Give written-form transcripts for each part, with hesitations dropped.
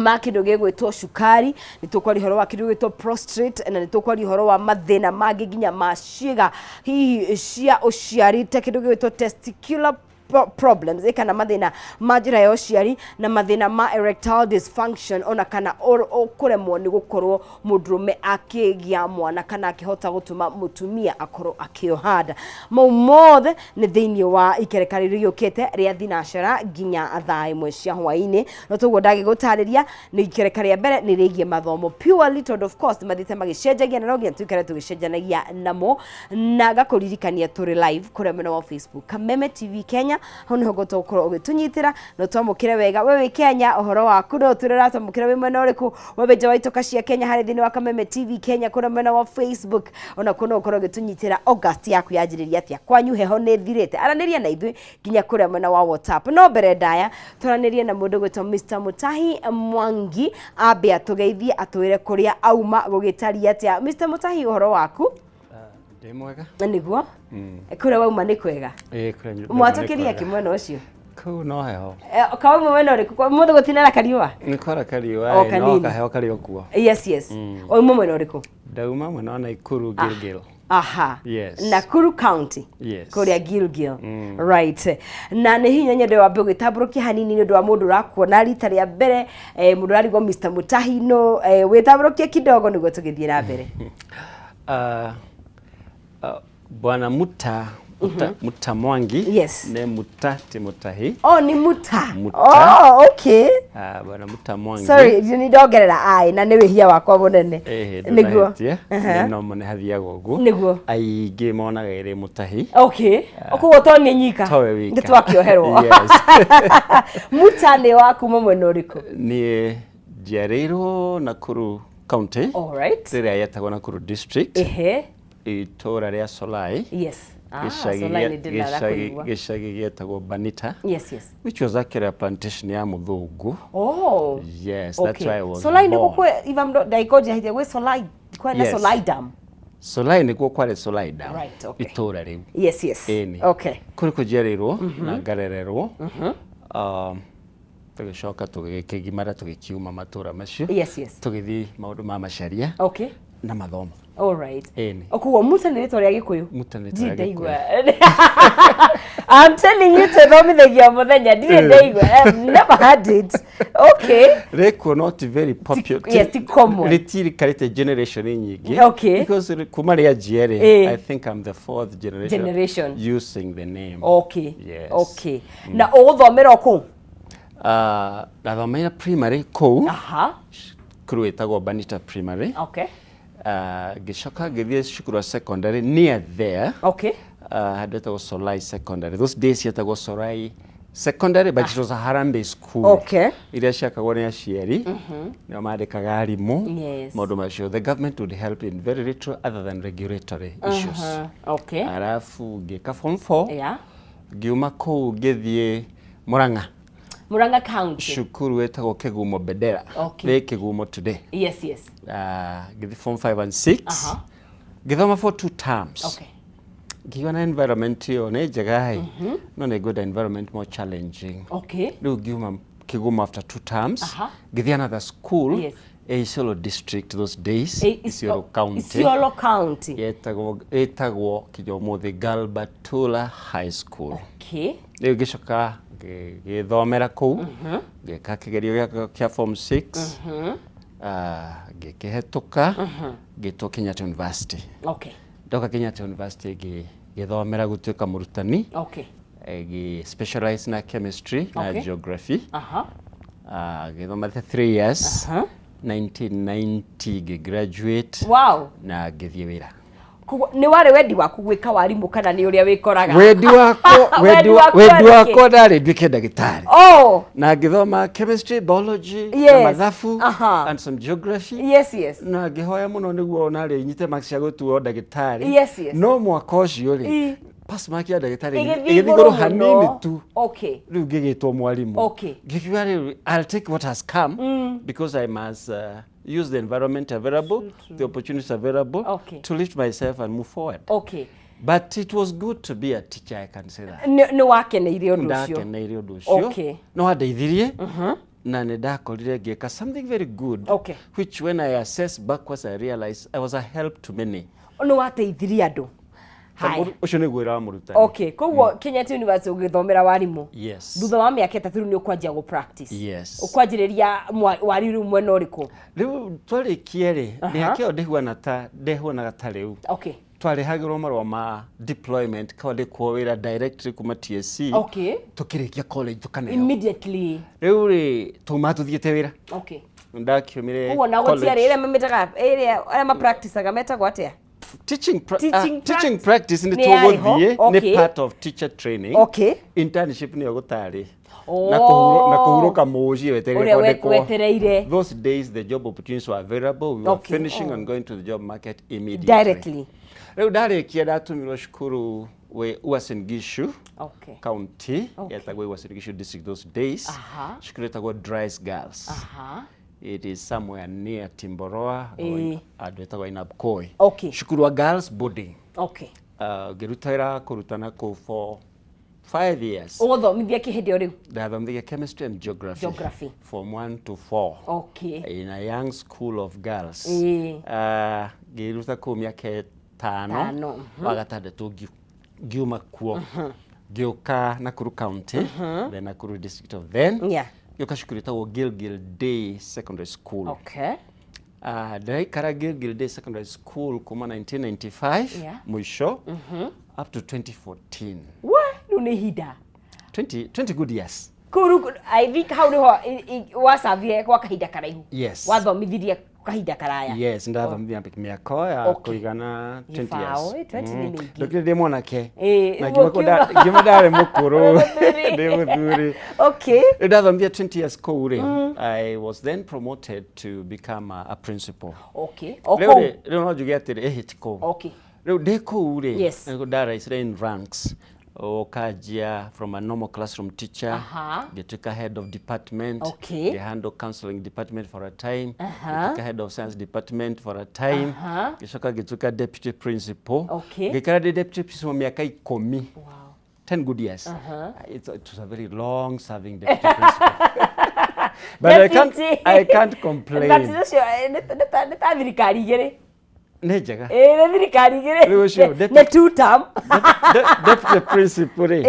Ma kĩndũ gĩgwĩtwo cukari, nĩ tũkwaria ũhoro wa kĩndũ gĩgwĩtwo prostrate, na nĩ tũkwaria ũhoro wa mathĩna mangĩ nginya ma ciĩga hihi cia ũciari ta kĩndũ gĩgwĩtwo testicular problems, kana mathĩna ma njĩra ya ũciari na mathĩna ma erectile dysfunction, ona kana kũremwo nĩ gũkorwo mũndũrũme akĩgĩa mwana kana akĩhota gũtũma mũtumia akorwo akĩoha nda. Mau mothe nĩ thĩinĩ wa ikereka rĩrĩ rĩũkĩte rĩa thinacara nginya thaa 1 cia hwaĩ-inĩ. No toguo ndagĩgũtarĩria, nĩ ikereka rĩa mbere nĩ rĩgiĩ mathomo purely, tondũ of course mathiĩte magĩcenjagia na no nginya tũikare tũgĩcenjanagia namo. Na ngakũririkania tũrĩ live kũrĩa mwena wa Facebook, Kameme TV Kenya, hau nĩho ngũhota gũkorwo ũgĩtũnyitĩra na ũtwamũkĩre wega. We wĩ Kenya, ũhoro waku no ũtwĩre ũratwamũkĩra wĩ mwena ũrĩkũ. We wĩ nja wa itoka cia Kenya, harĩ thĩinĩ wa Kameme TV Kenya kũrĩa mwena wa Facebook, ona kuo no ũkorwo ũgĩtũnyitĩra. August yaku yanjĩrĩria atĩa? Kwanyu heho nĩ thirĩte? Aranĩria na ithuĩ nginya kũrĩa mwena wa WhatsApp. No mbere ndaya twaranĩrie na mũndũ gwĩtwo Mr Mutahi Mwangi, ambe atũgeithie, atwĩre kũrĩa auma gũgĩtariĩ atĩa. Mr Mutahi, ũhoro waku? Ndĩ mwega. Nĩguo, kũrĩa wauma nĩ kwega? Ĩĩ, kũrĩa nyũmba nĩ Mwatũkĩria kwega. kĩ mwena ũcio? Kũu no heho. Kauma mwena ũrĩkũ? Mũthĩ gũtinara kariũa? Nĩ kwara kariũa. O ĩ, no kanini. kaheho karĩ o kuo. Yes, wauma mwena ũrĩkũ? Ndauma mwena wa Nakuru, Gilgil. Yes. Nakuru County? Yes. Kũrĩa Gilgil. Right, na nĩ hinya nyende wambe ũgĩtambũrũkia hanini nĩ ũndũ wa mũndũ ũrakuona rita rĩa mbere, mũndũ ũrarigwo Mr Mutahi no, wĩtambũrũkie kidogo nĩguo tũgĩthiĩ na mbere. Bwana Muta, Muta, Muta Mwangi. Nĩ Muta ti Mutahi. Oh, nĩ Muta. Muta. Oh, okay. Bwana Muta Mwangi. Sorry, nĩ ndongerera ai na nĩ wĩhia wakwa mũnene. Ĩhĩ, Nĩguo. ndũnahĩtie. Nĩ no nĩ hathiaga ũguo. Aingĩ monaga ĩrĩ Mutahi. Okay, koguo to nĩ nyika? Towe wika. Nĩ twakĩoherwo. Yes. Muta nĩ wa kuma mwena ũrĩkũ? Niĩ njiarĩirwo Nakuru County. All right. Rĩrĩa yetagwo Nakuru District. Itũra rĩa Solai. Ah, Gĩcagi Solai nĩ ndĩnara kũigua. Gĩcagi gĩetagwo Banita. Yes. Which was actually a plantation ya mũthũngũ. Oh. Yes, that's where I was Solai nĩ born. gũkũ, if I'm not ndaikonjia hithia gwĩ Solai kwena Yes. Solai Dam. Solai nĩkuo kwarĩ Solai Dam. Itũra rĩu. Yes. Ĩni. Kũrĩ kũ njiarĩirwo na ngarererwo. Tũgĩcoka tũgĩkĩgimara, tũgĩkiuma matũra macio. Yes. Tũgĩthiĩ maũndũ ma macaria na mathomo. All right. Ĩni. Koguo Muta nĩ rĩtwa rĩa Gĩkũyũ? Muta nĩ rĩtwa rĩa Ndaigua. I'm telling you, twĩthomithagia mũthenya, ndirĩ ndaigua. I've never had it. Okay. Rĩkuo not very popular. Yes, ti common. Rĩtirikarĩte generation nyingĩ. Okay. Because kuma rĩanjia rĩ, I think I'm the fourth generation, Generation. using the name. Okay. Yes. Okay. Na ũgũthomera o kũu? Ndathomeire primary kũu. Cukuru ĩtagwo Banita Primary. Ngĩcoka ngĩthiĩ cukuru wa secondary near there. Handũ ĩtagwo Solai Secondary. Those days yetagwo Solai Secondary, but it was a Harambee school. Iria ciakagwo nĩ aciari, nĩo mandĩkaga arimũ. Maũndũ macio. The government would help in very little other than regulatory issues. Arabu ngĩka form 4. Ngiuma kũu ngĩthiĩ Murang'a. Murang'a County. Cukuru wĩtagwo Kĩgumo Bendera. Rĩ Kĩgumo today. Ngĩthiĩ form 5 and 6. Ngĩthoma for two terms. Ngĩigua na environment ĩyo nĩ njega ĩ, no nĩ ngwenda environment more challenging. Rĩu ngiuma Kĩgumo after two terms. Ngĩthiĩ another school. Ĩ Isiolo District those days. Isiolo County. Isiolo County. Yetagwo kinya ũmũthĩ Galbatula High School. Rĩu ngĩcoka ngĩthomera kũu, ngĩka kĩgerio gĩakwa kĩa form 6. Ngĩkĩhetũka, ngĩtwo Kenyatta University. Ndoka Kenyatta University ngĩthomera gũtuĩka mũrutani. Ngĩ specialize na chemistry na geography. Ngĩthoma the 3 years. 1990 ngĩ graduate. Na ngĩthiĩ wĩra. Koguo nĩ warĩ wendi waku gwĩka warimũ kana nĩ ũrĩa wĩkoraga? Wendi wakwa wendi Wendi waku wendi warĩ kĩ? Wakwa ndarĩ nduĩke ndagĩtarĩ. Oh. Na ngĩthoma chemistry, biology na mathabu and some geography. Yes. Na ngĩhoya mũno nĩguo narĩ nyite marks cia gũtuo ndagĩtarĩ. Yes. No mwaka ũcio rĩ, pass mark ya ndagĩtarĩ ĩgĩthiĩ ĩgĩthiĩ igũrũ igũrũ hanini mũno. tu. Okay. Rĩu ngĩgĩtwo mwarimũ. Okay. Ngĩkiuga rĩu I'll take what has come because I must use the environment available, the opportunities available Okay. to lift myself and move forward. Okay. But it was good to be a teacher, I can say that. Nĩ wakeneire ũndũ ũcio? Ndakeneire ũndũ ũcio. Okay. No wandeithirie. Na nĩ ndakorire ngĩka something very good, which when I assess backwards I realize I was a help to many. Nĩ wateithirie andũ. Haya. Ũcio nĩguo wĩra wa mũrutani. Okay, koguo Kenyatta University ũgĩthomera warimũ. Yes. Thutha wa mĩaka 3 rĩu nĩ ũkwanjia gũ practice. Yes. Ũkwanjĩrĩria wari rĩu mwena ũrĩkũ? Rĩu twarĩkia rĩ, mĩaka ĩyo ndĩhuana ta ndĩhuanaga ta rĩu. Twarĩhagĩrwo marũa ma deployment, kwandĩkwo wĩra directly kuma TSC. Tũkĩrĩkia college tũkaneo. Immediately. Rĩu rĩ, tuma tũthiĩte wĩra. Ndakiumire Ũguo na college. gũtiarĩ ĩrĩa mamĩtaga ĩrĩa arĩa ma practiceaga metagwo atĩa? Teaching Teaching practice nĩ nĩ yarĩ ho, tũgũthiĩ, nĩ part of teacher training. Internship nĩyo gũtarĩ. Na kũhurũka mũciĩ wetereire Ũrĩa kwandĩkwo. Wetereire. Those days the job opportunities were available. We were finishing and going to the job market immediately. Directly. Rĩu ndarĩkia ndatũmirwo cukuru wĩ Uasin Gishu County, yetagwo Uasin Gishu District those days. Cukuru ĩtagwo Dries Girls. It is somewhere near Timboroa, handũ ĩtagwo Ainabkoi. Cukuru wa girls boarding. Ngĩruta wĩra kũrutana kũu for 5 years. Ũgũthomithia kĩ hĩndĩ ĩyo rĩu? Ndathomithia chemistry and geography. Geography. Form 1 to 4. In a young school of girls. Ngĩruta kũu mĩaka 5. Tano. Wa gatandatũ ngiuma kuo. Ngĩũka Nakuru County, then Nakuru District of then. Ngĩũka cukuru ĩtagwo Gilgil Day Secondary School. Ndĩraikara Gilgil Day Secondary School kuma 1995 mũico up to 2014. Wa, rĩu nĩ ihinda. 20, 20 good years. Kũu rĩu I think hau nĩho wacavire kwa kahinda karaihu. Yes. Wathomithirie kahinda karaya. Yes, ndathomithia mĩaka ya kũigana 20 Gĩbaũ, years. 20 nĩ mĩingĩ. Ndokire ndĩ mwanake. Na Ũguo ngiuma kũu ngiuma ndarĩ mũkũrũ. Mũthuri. Ndĩ mũthuri. Rĩu ndathomithia 20 years kũu rĩ, I was then promoted to become a principal. O Rĩu kũu. rĩ, rĩu no njuge atĩrĩ, ĩhĩ ti kũu. Rĩu ndĩ kũu rĩ, nĩguo ndaraicire in ranks, ũkanjia from a normal classroom teacher, ngĩtuĩka head of department, ngĩhandle counseling department for a time, ngĩtuĩka head of science department for a time, ngĩcoka ngĩtuĩka deputy principal. Ngĩikara ndĩ deputy principal mĩaka 10. 10 good years. It was a very long serving deputy principal, but Deputy. I can't complain. But ũcio nĩ ta thirikari igĩrĩ. Nĩ njega. Ĩ, nĩ thirikari igĩrĩ. Rĩu ũcio Nĩ two term. Deputy principal rĩ,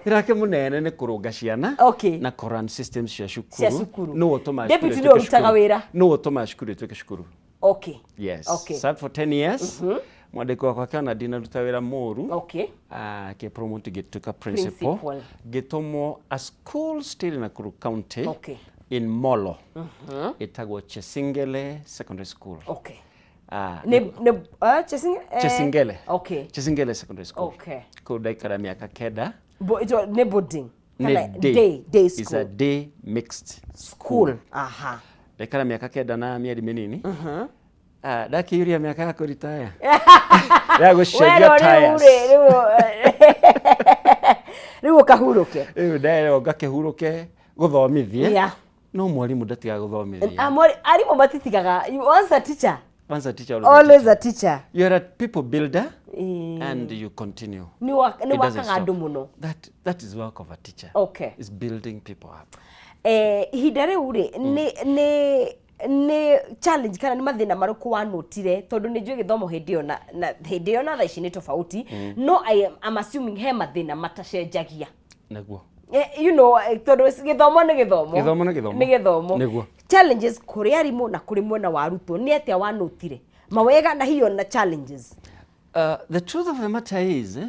wĩra wake mũnene nĩ kũrũnga ciana na kũrun systems cia cukuru. Cia cukuru. Nĩwe ũtũmaga Deputy cukuru nĩwe ĩtuĩke ũrutaga cukuru. wĩra. Nĩwe ũtũmaga cukuru ĩtuĩke cukuru. Yes. Served for 10 years. Mwandĩki wakwa akĩona ndinaruta wĩra mũru, akĩpromote ngĩtuĩka principal. Principal. Ngĩtũmwo a school still in Nakuru County, in Molo, ĩtagwo Chesingele Secondary School. Nĩ Chesingele. Chesingele Secondary School. Kũu ndaikara mĩaka 9. Nĩ boarding? Nĩ Kana day. Day It's a school. day mixed School. Aha. Ndaikara mĩaka 9 na mĩeri mĩnini. Ndakĩiyũria mĩaka ya kũritaya, ya gũcenjia Werwo rĩu tires. rĩ, rĩu ũkahurũke. Rĩu nderwo ngakĩhurũke gũthomithie. No mwarimũ ndatigaga gũthomithia. Arimũ matitigaga. You once a teacher, Once a teacher, always a always teacher. a teacher. You are a people builder and you continue. Nĩ It doesn't wakaga stop. andũ mũno. That is work of a teacher. Is building people up. Ihinda rĩu rĩ, nĩ challenge kana nĩ mathĩna marĩkũ wanotire, tondũ nĩ njũĩ gĩthomo hĩndĩ ĩyo na hĩndĩ ĩyo na thaa ici nĩ tofauti, no I'm assuming he mathĩna matacenjagia? Naguo. Tondũ gĩthomo nĩ gĩthomo. Gĩthomo nĩ gĩthomo. Nĩ gĩthomo. Nĩguo. Challenges kũrĩ arimũ na kũrĩ mwena wa arutwo, nĩ atĩa wanotire, mawega na hiyo na challenges? The truth of the matter is,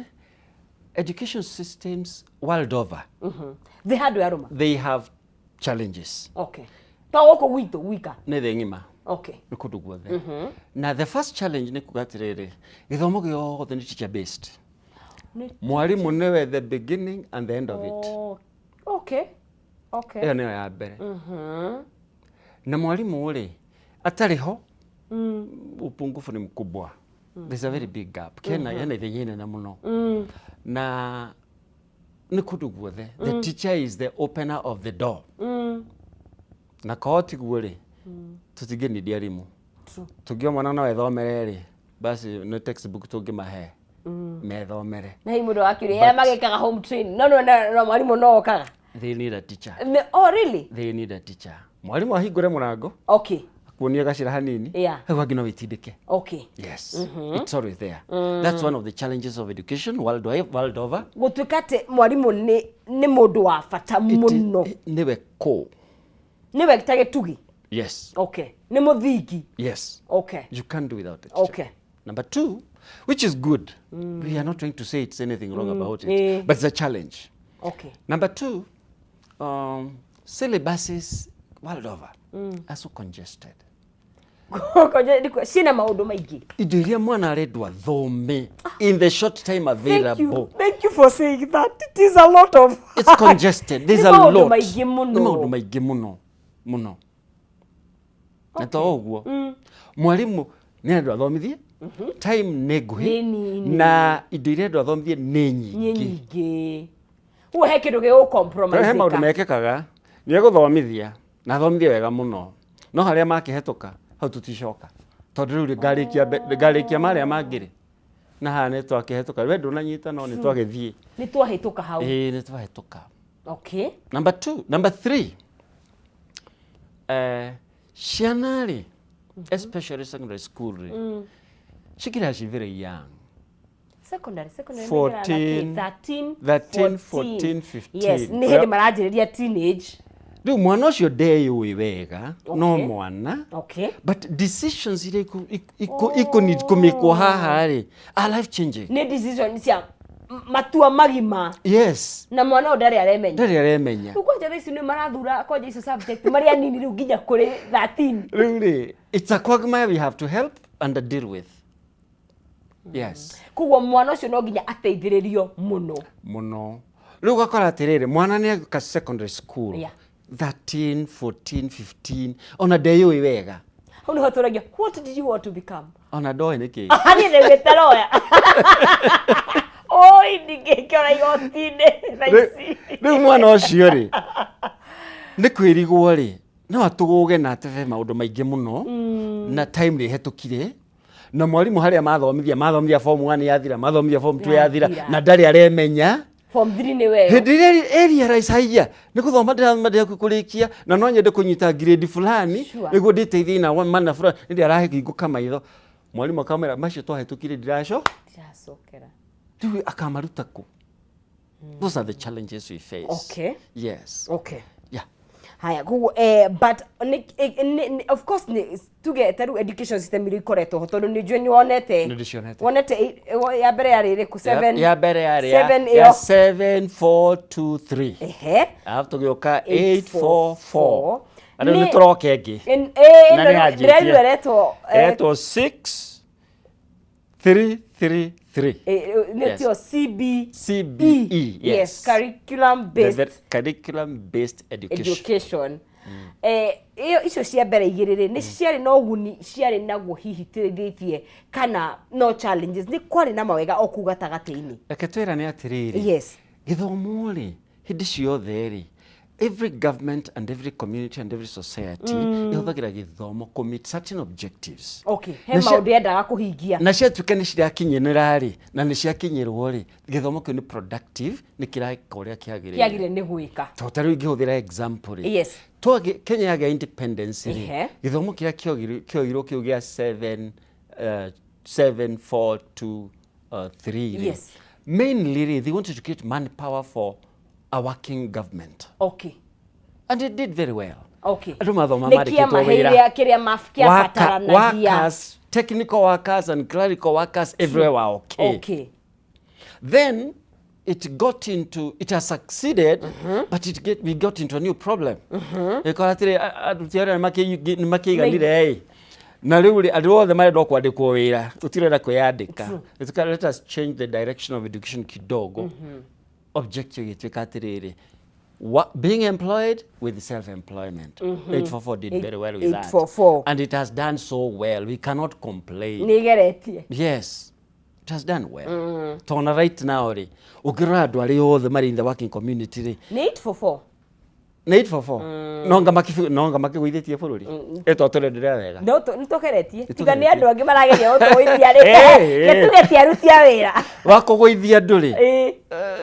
education systems world over, Thĩ handũ yarũma. They have challenges. Okay, to gũkũ gwitũ gwika? Nĩ thĩ ng'ima. Nĩ kũndũ guothe. Na the first challenge nĩ kuga atĩrĩrĩ, gĩthomo gĩothe nĩ teacher based. Mwarimũ nĩwe the beginning and the end of it. Oh, okay. Ĩyo nĩyo ya mbere. Na mwarimũ rĩ, atarĩ ho, upungufu ni mkubwa. There's a very big gap. Kena hena ithenya inene mũno. Na nĩ kũndũ guothe. The teacher is the opener of the door. Na korwo tiguo rĩ, tũtingĩnidi arimũ. Tũngĩo mwana no ethomere rĩ, basi nĩ textbook tũngĩmahe methomere. Na hihi mũndũ wakĩũria, arĩa magĩkaga home training, no no no mwarimũ no okaga? They need a teacher. Oh, really? They need a teacher. Mwarimũ ahingũre mũrango, akuonie gacĩra hanini, hau hangĩ no wĩtindĩke. Yes, it's always there. That's one of the challenges of education world over. Gũtuĩka atĩ mwarimũ nĩ mũndũ wa bata mũno. Nĩwe kũ. Nĩwe ta gĩtugi. Yes. Okay, nĩ mũthingi. Yes. You can't do without a teacher. Number two, which is good. We are not trying to say it's anything wrong about it, but it's a challenge. Number two, syllabuses world over are so congested. Ciĩna maũndũ maingĩ. Indo iria mwana arendwo athome in the short time Thank you. available. Thank you for saying that. It is a lot of It's congested. There's Nĩ a maũndũ lot. maingĩ mũno. Nĩ maũndũ maingĩ mũno mũno. Na to ũguo, mwarimũ nĩ arendwo athomithie, time nĩ nguhĩ, Nĩ nini. Na indo iria arendwo athomithie nĩ Nĩ nyingĩ. nyingĩ. Ũguo he kĩndũ gĩgũ He maũndũ mekĩkaga, nĩ egũthomithia na athomithie wega mũno, no harĩa makĩhetũka hau tũticoka, tondũ rĩu ngarĩkia marĩa mangĩ rĩ, na haha nĩ twakĩhetũka, we ndũnanyita, no nĩ twagĩthiĩ. Nĩ twahĩtũka hau. Ĩĩ, nĩ twahĩtũka. Number two, number three, ciana rĩ, especially secondary school rĩ, cikĩrĩa ci very young. Secondary 14, 13, 13, 14, 15. Yes, nĩ hĩndĩ maranjĩrĩria teenage. Rĩu mwana ũcio ndeyũĩ wega, no mwana, but decisions iria ikũ kũmĩkwo haha rĩ are life changing. Nĩ decision cia matua magima. Na mwana ũyũ ndarĩ aremenya. Ndarĩ aremenya. Rĩu kwanja thaa ici nĩ marathura kwanja icio subject marĩ anini rĩu nginya kũrĩ 13. Rĩu rĩ, it's a quagmire we have to help and deal with. Yes. Koguo mwana ũcio no nginya ateithĩrĩrio mũno. Mũno. Rĩu ũgakora atĩrĩrĩ, mwana nĩ agĩũka secondary school, 13, 14, 15, ona ndeyũĩ wega. Hau nĩho tũragia, "What did you want to become?" Ona ndoĩ nĩkĩ. Niĩ ndaugĩte lawyer. Oi, ndingĩkĩora igoti-inĩ thaa ici. Rĩu mwana ũcio rĩ, nĩ kwĩrigwo rĩ, no atũgũge na atebe maũndũ maingĩ mũno, na time nĩ ĩhetũkire, na mwarimũ harĩa mathomithia form 1 yathira, mathomithia form 2 yathira, Yathira. na ndarĩ aremenya. Form 3 nĩ weyo. Hĩndĩ ĩrĩa ĩrealize, haiya, nĩ gũthoma ndĩrathoma ndĩraku kũrĩkia, na no nyende kũnyita grade fulani nĩguo ndĩteithie na mana fulani, hĩndĩ arahingũka maitho, mwarimũ akamwĩra macio twahĩtũkire ndiraco Ndiracokera. Rĩu akamaruta kũ? Those are the challenges we face. Yes. Yeah. Haya, koguo but of course nĩ tuge ta rĩu education system iria ikoretwo ho, tondũ nĩ njũĩ nĩ wonete. Nĩ ndĩcionete. Wonete ya mbere yarĩ ĩrĩkũ? Seven? Ya mbere yarĩ Seven ya ĩyo. 7 4 2 3. Arabu tũgĩũka 8, 8 4 4. 4. Rĩu nĩ tũroka ĩngĩ. Na Ĩno nĩ yanjĩtie. ndĩraigua ĩretwo Ĩretwo 6 3 3 3. Nĩ tio CB CBE, yes. Yes, curriculum based The curriculum based education. Education. Ĩyo icio cia mbere igĩrĩ rĩ, nĩ ciarĩ na ũguni, ciarĩ naguo hihi tĩrĩthĩtie kana no challenges, nĩ kwarĩ na mawega o kũu gatagatĩ-inĩ? Reke twĩrane atĩrĩrĩ, gĩthomo rĩ, hĩndĩ ciothe rĩ, every government and every community and every society ĩhũthagĩra gĩthomo kũ meet certain objectives. Okay, he Na maũndũ yendaga kũhingia. Na ciatuĩka nĩ cirakinyanĩra rĩ, na nĩ ciakinyĩrwo rĩ, gĩthomo kĩu nĩ productive, nĩ kĩreka ũrĩa kĩagĩrĩire. Kĩagĩrĩire nĩ gwĩka. Tondũ ta rĩu ingĩhũthĩra example rĩ, Kenya yagĩa independence rĩ, gĩthomo kĩrĩa kĩoirwo kĩu gĩa 7 7 4 2 3 rĩ, mainly rĩ, they wanted to create manpower for a working government, and it did very well. Andũ mathoma Nĩ marĩkĩtwo kĩamaheire wĩra. kĩrĩa kĩabataranagia. Workers, technical workers and clerical workers everywhere were okay. Then it got into, it has succeeded, but we got into a new problem. Ĩkora atĩrĩ, aruti arĩa nĩ makĩiganire ĩ. Na rĩu rĩ, andũ othe marenda o kwandĩkwo wĩra, tũtirenda kwĩyandĩka. Ĩtuka, let us change the direction of education kidogo. Objective ĩgĩtuĩka atĩrĩrĩ, being employed with self-employment. 844 did very well with that. 844. And it has done so well. We cannot complain. Nĩ ĩgeretie. Yes, it has done well. Tona right now rĩ, ũngĩrora andũ arĩa othe marĩ in the working community rĩ, Nĩ 844. Nĩ 844. No nga makĩgũithĩtie bũrũri. Ĩtwa tũrenderea wega. No nĩ tũgeretie, tiga nĩ Tũgeretie. andũ angĩ marageria gũtũgũithia rĩ, gĩtuge ti aruti a wĩra. Wa kũgũithia andũ rĩ,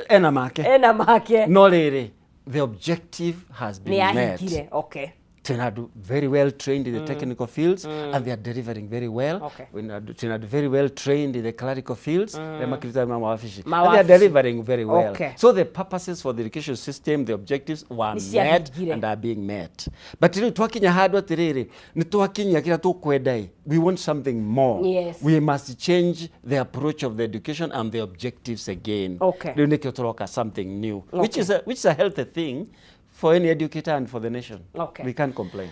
ena make. Ena make. No rĩrĩ, The objective has Nĩ been met. yahingire. Okay. Twĩna andũ very well trained in the technical fields and they are delivering very well. Twĩna andũ very well trained in the clerical fields, arĩa makĩrutaga ma mawabici, and they are Mawabici. delivering very well. So the purposes for the education system, the objectives were Nĩ met ciahingire. And are being met. But rĩu twakinya handũ atĩrĩrĩ, nĩ twakinya kĩrĩa tũkwenda ĩ, we want something more. We must change the approach of the education and the objectives again. Rĩu nĩkĩo tũroka something new, which is a healthy thing for any educator and for the nation. We can't complain.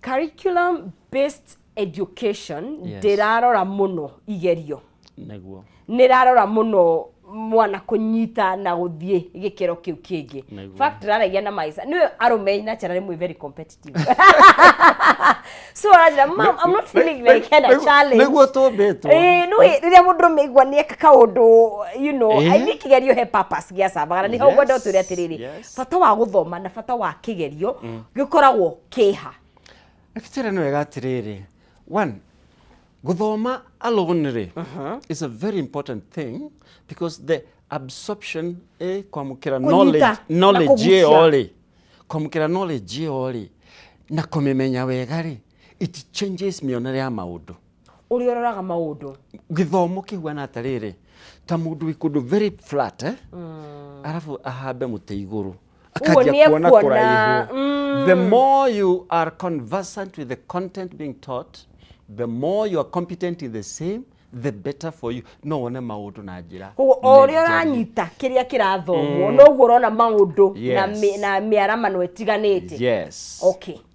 Curriculum based education ndĩrarora mũno igerio. Nĩguo. Nĩ ĩrarora mũno mwana kũnyita na gũthiĩ gĩkĩro kĩu kĩngĩ. Fact, ndĩraragia na maica nĩwe arũme naturally mwĩ very competitive, so aranjĩra, "Mom, I'm not feeling like hena challenge." Nĩguo tũmbĩtwo. Ĩĩ, nĩũĩ rĩrĩa mũndũrũme aigua nĩ eka kaũndũ, I think kĩgerio he purpose gĩacabaga na nĩho ngwenda ũtwĩre atĩrĩrĩ, bata wa gũthoma na bata wa kĩgerio gĩkoragwo kĩha? Reke nĩ wega atĩrĩrĩ, one, gũthoma alone rĩ is a very important thing because the absorption, kwamũkĩra Kũnyita knowledge, na knowledge kũgucia. ĩyo rĩ, kwamũkĩra knowledge ĩyo rĩ na kũmĩmenya wega rĩ, it changes mĩonere ya maũndũ. Ũrĩa ũroraga maũndũ. Gĩthomo kĩhuana atĩrĩrĩ, ta mũndũ wĩ kũndũ very flat, arabu ahambe mũtĩ igũrũ, Ũguo akanjia kuona nĩekuona, kũraihu. The more you are conversant with the content being taught, the more you are competent in the same, the better for you. No wone maũndũ na njĩra Koguo o ũrĩa nene. ũranyita kĩrĩa kĩrathomwo, noguo ũrona maũndũ na na mĩaramano ĩtiganĩte. Yes.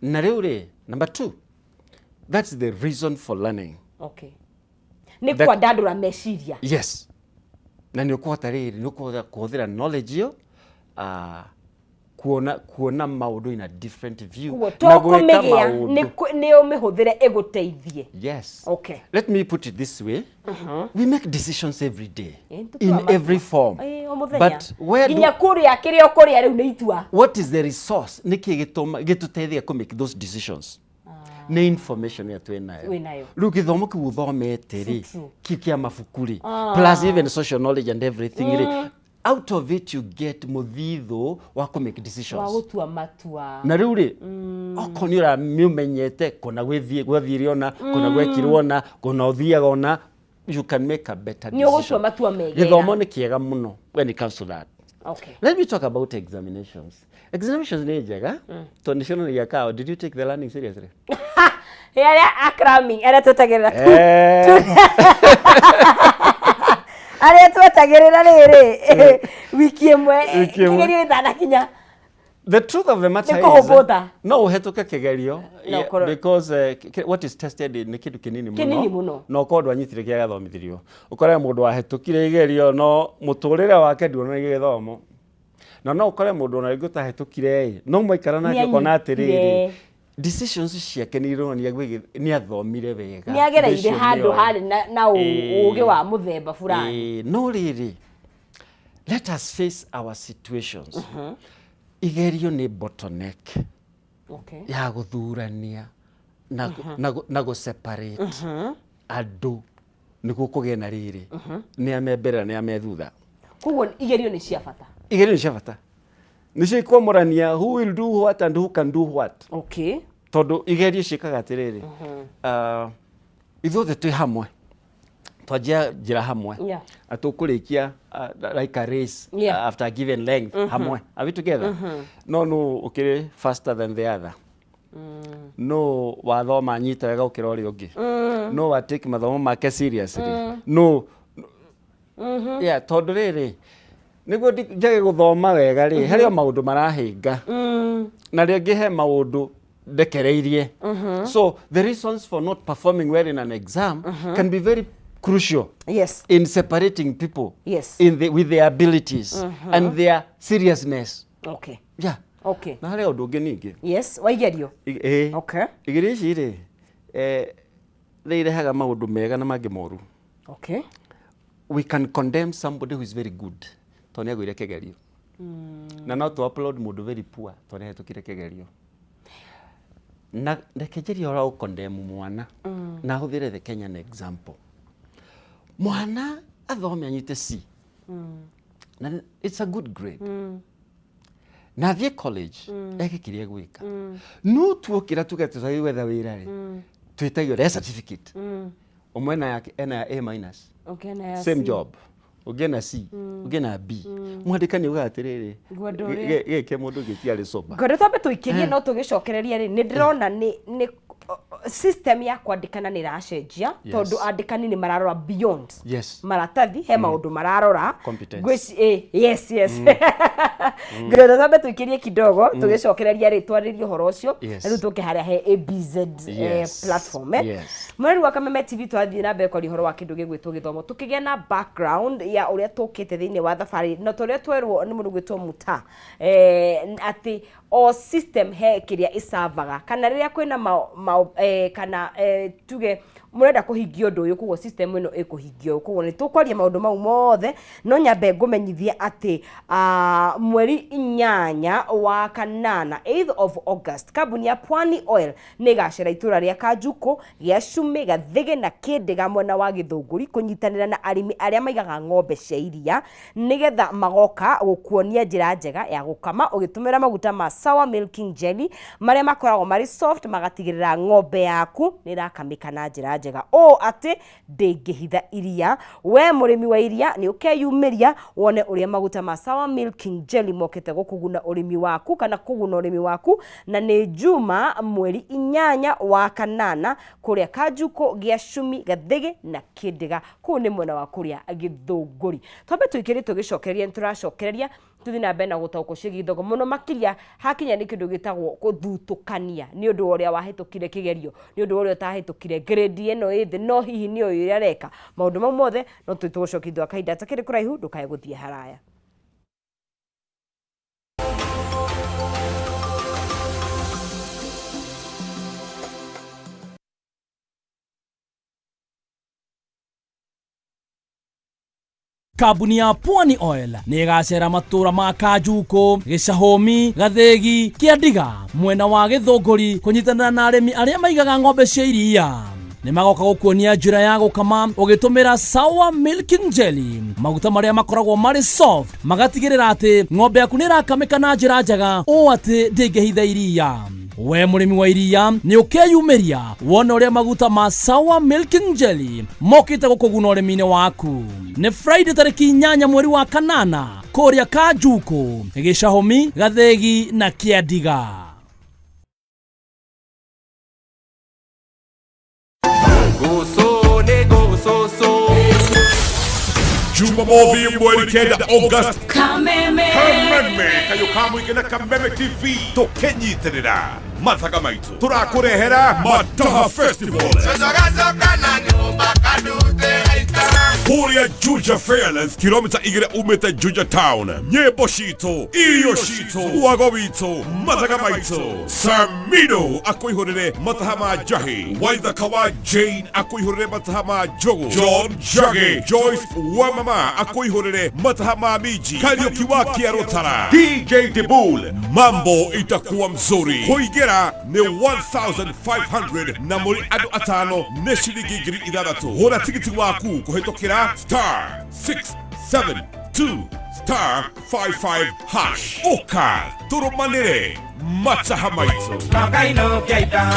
Na rĩu rĩ, number two, that's the reason for learning. Okay, nĩ kwandandũra meciria. Yes, na nĩ ũkũhota rĩrĩ, nĩ ũkũhota kũhũthĩra knowledge ĩyo kuona maũndũ in a different view Koguo na to gwĩka kũmĩgĩa maũndũ. Nĩ ũmĩhũthĩre ĩgũteithie. Yes. Okay. Let me put it this way. We make decisions every day Nĩtũtuaga in matua. every form. Ĩ, o mũthenya. But where do, Nginya kũrĩa kĩrĩa ũkũrĩa rĩu nĩ itua. What is the resource? Nĩkĩ gĩtũma gĩtũteithagia kũ make those decisions? Nĩ information ĩrĩa twĩ Wĩ nayo. nayo. Rĩu gĩthomo kĩu ũthomete rĩ, True. kĩu kĩa mabuku rĩ, plus even social knowledge and everything rĩ, out of it you get mũthithũ wa kũ make Wa decisions. gũtua matua. Na rĩu rĩ, okorwo nĩ ũramĩũmenyete kũna gwĩthiĩ gwathire ona kũna gwekirwo ona kũna ũthiaga ona, you can make a better Nĩ decision. ũgũtua matua megega. Gĩthomo nĩ kĩega mũno when it comes to that. Let me talk about examinations. Examinations nĩ njega tondũ nĩ cionanagia ka did you take the learning seriously. Ĩ, arĩa a cramming, arĩa twetagĩrĩra tu arĩa twetagĩrĩra rĩrĩ wiki ĩmwe Wiki ĩmwe. kĩgerio gĩtanakinya. The truth of the matter Nĩ is kũhũbũtha. no ũhetũke kĩgerio No yeah, because what is tested nĩ kĩndũ kĩnini mũno. Kĩnini mũno. Na ũkorwo ndwanyitire kĩrĩa gĩathomithirio, ũkore mũndũ wahĩtũkire igerio no mũtũrĩre wake nduonanagia gĩthomo, na no ũkore mũndũ ona rĩngĩ ũtahĩtũkire ĩ, no mwaikara nake ũkona atĩrĩrĩ, Nĩanyitire. decisions ciake nĩ ironania nĩ athomire wega. Nĩ agereire Ũndũ ũcio handũ nĩoĩ. harĩ na ũgĩ wa mũthemba fulani. Ĩĩ, no rĩrĩ, let us face our situations. Igerio nĩ bottleneck ya gũthurania na gũ separate andũ nĩguo kũgĩe na rĩrĩ, nĩ a me mbere na nĩ a me thutha. Koguo igerio nĩ cia bata. Igerio nĩ cia bata, nĩcio ikwamũrania who will do what and who can do what. Tondũ igerio ciĩkaga atĩrĩrĩ, ithuothe twĩ hamwe, twanjia njĩra hamwe na tũkũrĩkia like a race after a given length hamwe. Are we together? No no ũkĩrĩ faster than the other, no wathoma nyita wega gũkĩra ũrĩa ũngĩ, no wa take mathomo make seriously, no yeah, tondũ rĩrĩ, nĩguo njage gũthoma wega rĩ, harĩ o maũndũ marahĩnga na rĩngĩ he maũndũ ndekereirie. So the reasons for not performing well in an exam can be very crucial in separating people with their abilities and their seriousness. Yeah. Na harĩ ũndũ ũngĩ ningĩ. Yes, wa igerio. Ĩĩ. Igerio ici rĩ, nĩ irehaga maũndũ mega na mangĩ moru. We can condemn somebody who is very good tondũ nĩ agũire kĩgerio, na no to upload mũndũ very poor tondũ nĩ ahĩtũkire kĩgerio. Na reke njarie ũhoro wa gũcondemn mwana na hũthĩre the Kenyan example. Mwana athome anyite C, na it's a good grade, Na athiĩ college eke kĩrĩa egwĩka, no tuokĩra tuge tũthiĩ gwetha wĩra rĩ, twĩtagio rehe certificate. Ũmwe ena yake ena ya A minus, Okay, na ya same C. job, ũngĩ ena C, ũngĩ ena B. Mwandĩkani augaga atĩrĩrĩ, Ngwenda ũrĩa- gĩkĩ mũndũ gĩtiarĩ sober. Ngwenda twambe tũikĩrie, no tũgĩcokereria rĩ, nĩ ndĩrona nĩ system ya kwandĩkana nĩ ĩracenjia, tondũ andĩkani nĩ mararora beyond maratathi, he maũndũ mararora. Competence. Yes, ngwenda twambe tũikĩrie kidogo, tũgĩcokereria rĩ, twarĩrie ũhoro ũcio. Na rĩu tũke harĩa he ABZ platform. Mweri wa Kameme TV, twathiĩ na mbere kwaria ũhoro wa kĩndũ gĩgwĩtwo gĩthomo, tũkĩgĩa na background ya ũrĩa tũkĩte thĩinĩ wa thabarĩ na tũrĩa twerwo nĩ mũndũ gwĩtwo Muta, atĩ o system he kĩrĩa ĩcavaga, kana rĩrĩa kwĩna kana tuge mũrenda kũhingia ũndũ ũyũ, koguo system ĩno ĩkũhingia ũũ. Koguo nĩ tũkwaria maũndũ mau mothe, no nyambe ngũmenyithie atĩ mweri 8 wa kanana, 8th of August, kambuni ya Pwani Oil nĩ ĩgacera itũra rĩa Kanjukũ, gĩa Cumĩ, Gathĩgĩ na Kĩndĩga mwena wa Gĩthũngũri, kũnyitanĩra na arĩmi arĩa maigaga ng'ombe cia iria, nĩgetha magoka gũkuonia njĩra njega ya gũkama ũgĩtũmĩra maguta ma Sour Milking Jelly marĩa makoragwo marĩ soft, magatigĩrĩra ng'ombe yaku nĩ ĩrakamĩka na njĩra njega ũũ atĩ ndĩngĩhitha iria. We mũrĩmi wa iria, nĩ ũkeyumĩria wone ũrĩa maguta ma Sour Milking Jelly mokĩte gũkũguna ũrĩmi waku kana kũguna ũrĩmi waku. Na nĩ Juma mweri 8 wa kanana kũrĩa Kanjukũ, gĩa Cumi, Gathĩgĩ na Kĩndĩga, kũu nĩ mwena wa kũrĩa Gĩthũngũri. Twambe tũikĩrie, tũgĩcokereria nĩ tũracokereria tũthiĩ na mbere na gũtaũkwo ciĩgiĩ gĩthomo mũno makĩria hakinya nĩ kĩndũ gĩtagwo gũthutũkania nĩ ũndũ wa ũrĩa wahĩtũkire kĩgerio, nĩ ũndũ wa ũrĩa ũtahĩtũkire, grade ĩno ĩ thĩ, no hihi nĩ ũyũ ũrĩa areka maũndũ mau mothe. No tũĩ tũgũcokia thutha wa kahinda takĩrĩ kũraihu, ndũkae gũthiĩ haraya. Kambuni ya Pwani Oil nĩ ĩgacera matũra ma Kanjukũ, Gĩcahũmi, Gathĩgi, Kĩandiga mwena wa Gĩthũngũri, kũnyitanĩra na arĩmi arĩa maigaga ng'ombe cia iria. Nĩ magoka gũkuonia njĩra ya gũkama ũgĩtũmĩra Sour Milking Jelly, maguta marĩa makoragwo marĩ soft, magatigĩrĩra atĩ ng'ombe yaku nĩ ĩrakamĩka na njĩra njega ũũ atĩ ndĩngĩhitha iria. We mũrĩmi wa iria, nĩ ũkeyumĩria wone ũrĩa maguta ma Sour Milking Jelly mokĩte gũkũguna ũrĩmi-inĩ waku. Nĩ Friday tarĩki 8 mweri wa kanana kũrĩa Kanjukũ, Gĩcahũmi, Gathĩgi na Kĩandiga. Goso ne gososo. Jumamothi mweri 9 August, Kameme. Kameme kayo kamũingĩ na Kameme TV, tũkĩnyitĩrĩra mathaga maitũ, tũrakũrehera Mataha Festival kũrĩa Juja Fairlands, kilomita 2 umĩte Juja Town. Nyĩmbo citũ, irio citũ, wago witũ, mathaga maitũ. Samido akũihũrĩre mataha ma njahi, Waithaka wa Jane akũihũrĩre mataha ma njũgũ, John Njagi, Joyce wa mama akũihũrĩre mataha ma minji, Kariũki wa Kĩarũtara, DJ Dibul. Mambo itakuwa mzuri. Kũingĩra nĩ 1500 na mũrĩ andũ atano nĩ ciringi 6000. Hũra tigiti waku kũhĩtũkĩra *672*55#. Ũka tũrũmanĩre mataha maitũ. Makaino kiaita.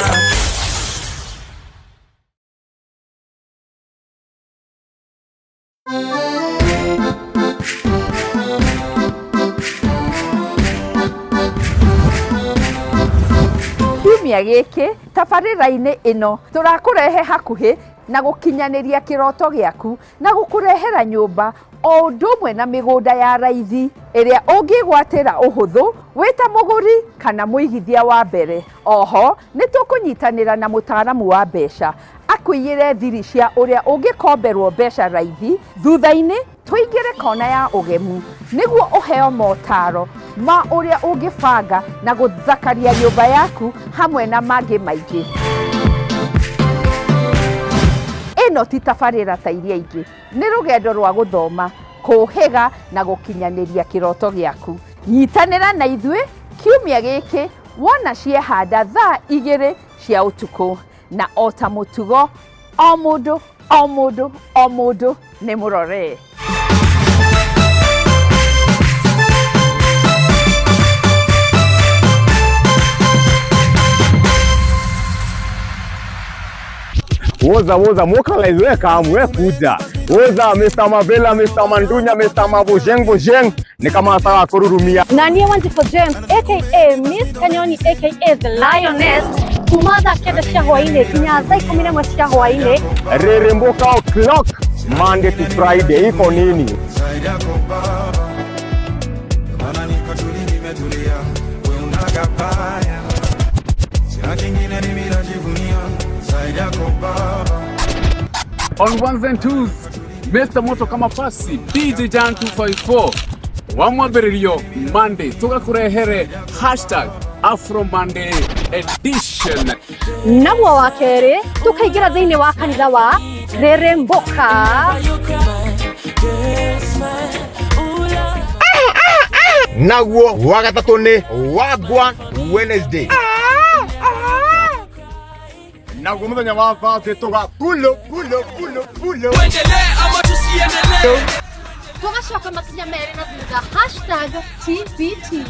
Kiumia gĩkĩ tabarĩra-inĩ ĩno tũrakũrehe hakuhĩ na gũkinyanĩria kĩroto gĩaku na gũkũrehera nyũmba o ũndũ ũmwe na mĩgũnda ya raithi ĩrĩa ũngĩgwatĩra ũhũthũ wĩ ta mũgũri kana mũigithia wa mbere. Oho nĩ tũkũnyitanĩra na mũtaaramu wa mbeca akũigĩre thiri cia ũrĩa ũngĩkomberwo mbeca raithi. Thutha-inĩ tũingĩre kona ya ũgemu nĩguo ũheo motaro ma ũrĩa ũngĩbanga na gũthakaria nyũmba yaku hamwe na mangĩ maingĩ. Ĩno ti tabarĩra ta iria ingĩ, nĩ rũgendo rwa gũthoma, kũũhĩga na gũkinyanĩria kĩroto gĩaku. Nyitanĩra na ithuĩ kiumia gĩkĩ wona ciehanda thaa 2 cia ũtukũ, na o ta mũtugo o mũndũ o mũndũ o mũndũ nĩ mũrore. Woza woza mokalize we kam we kuja. Woza Mr. Mavela, Mr. Mandunya, Mr. Mabojeng Bojeng ni kama sawa kururumia. Na niĩ Wanjikũ James aka Miss Kanyoni aka The Lioness kuma thaa 9 cia hwainĩ nginya thaa 11 cia hwainĩ. Reremboka o'clock Monday to Friday iko nini? Zaidi yako baba, maana niko tuli nimetulia, we unagabaya, sina kingine mimi najivunia, zaidi yako baba. On ones and twos, Mr. Moto kama pasi DJ Jan 254 wa mwambĩrĩrio Monday tũgakũrehere hashtag Afro Monday edition. Naguo wa kerĩ tũkaingĩra thĩinĩ wa kanitha wa Reremboka. Naguo wa gatatũ nĩ Wagwan Wednesday. Naguo mũthenya wa Thursday tũga pulo pulo pulo pulo. Tũgacoka makinya merĩ na thutha hashtag TBT.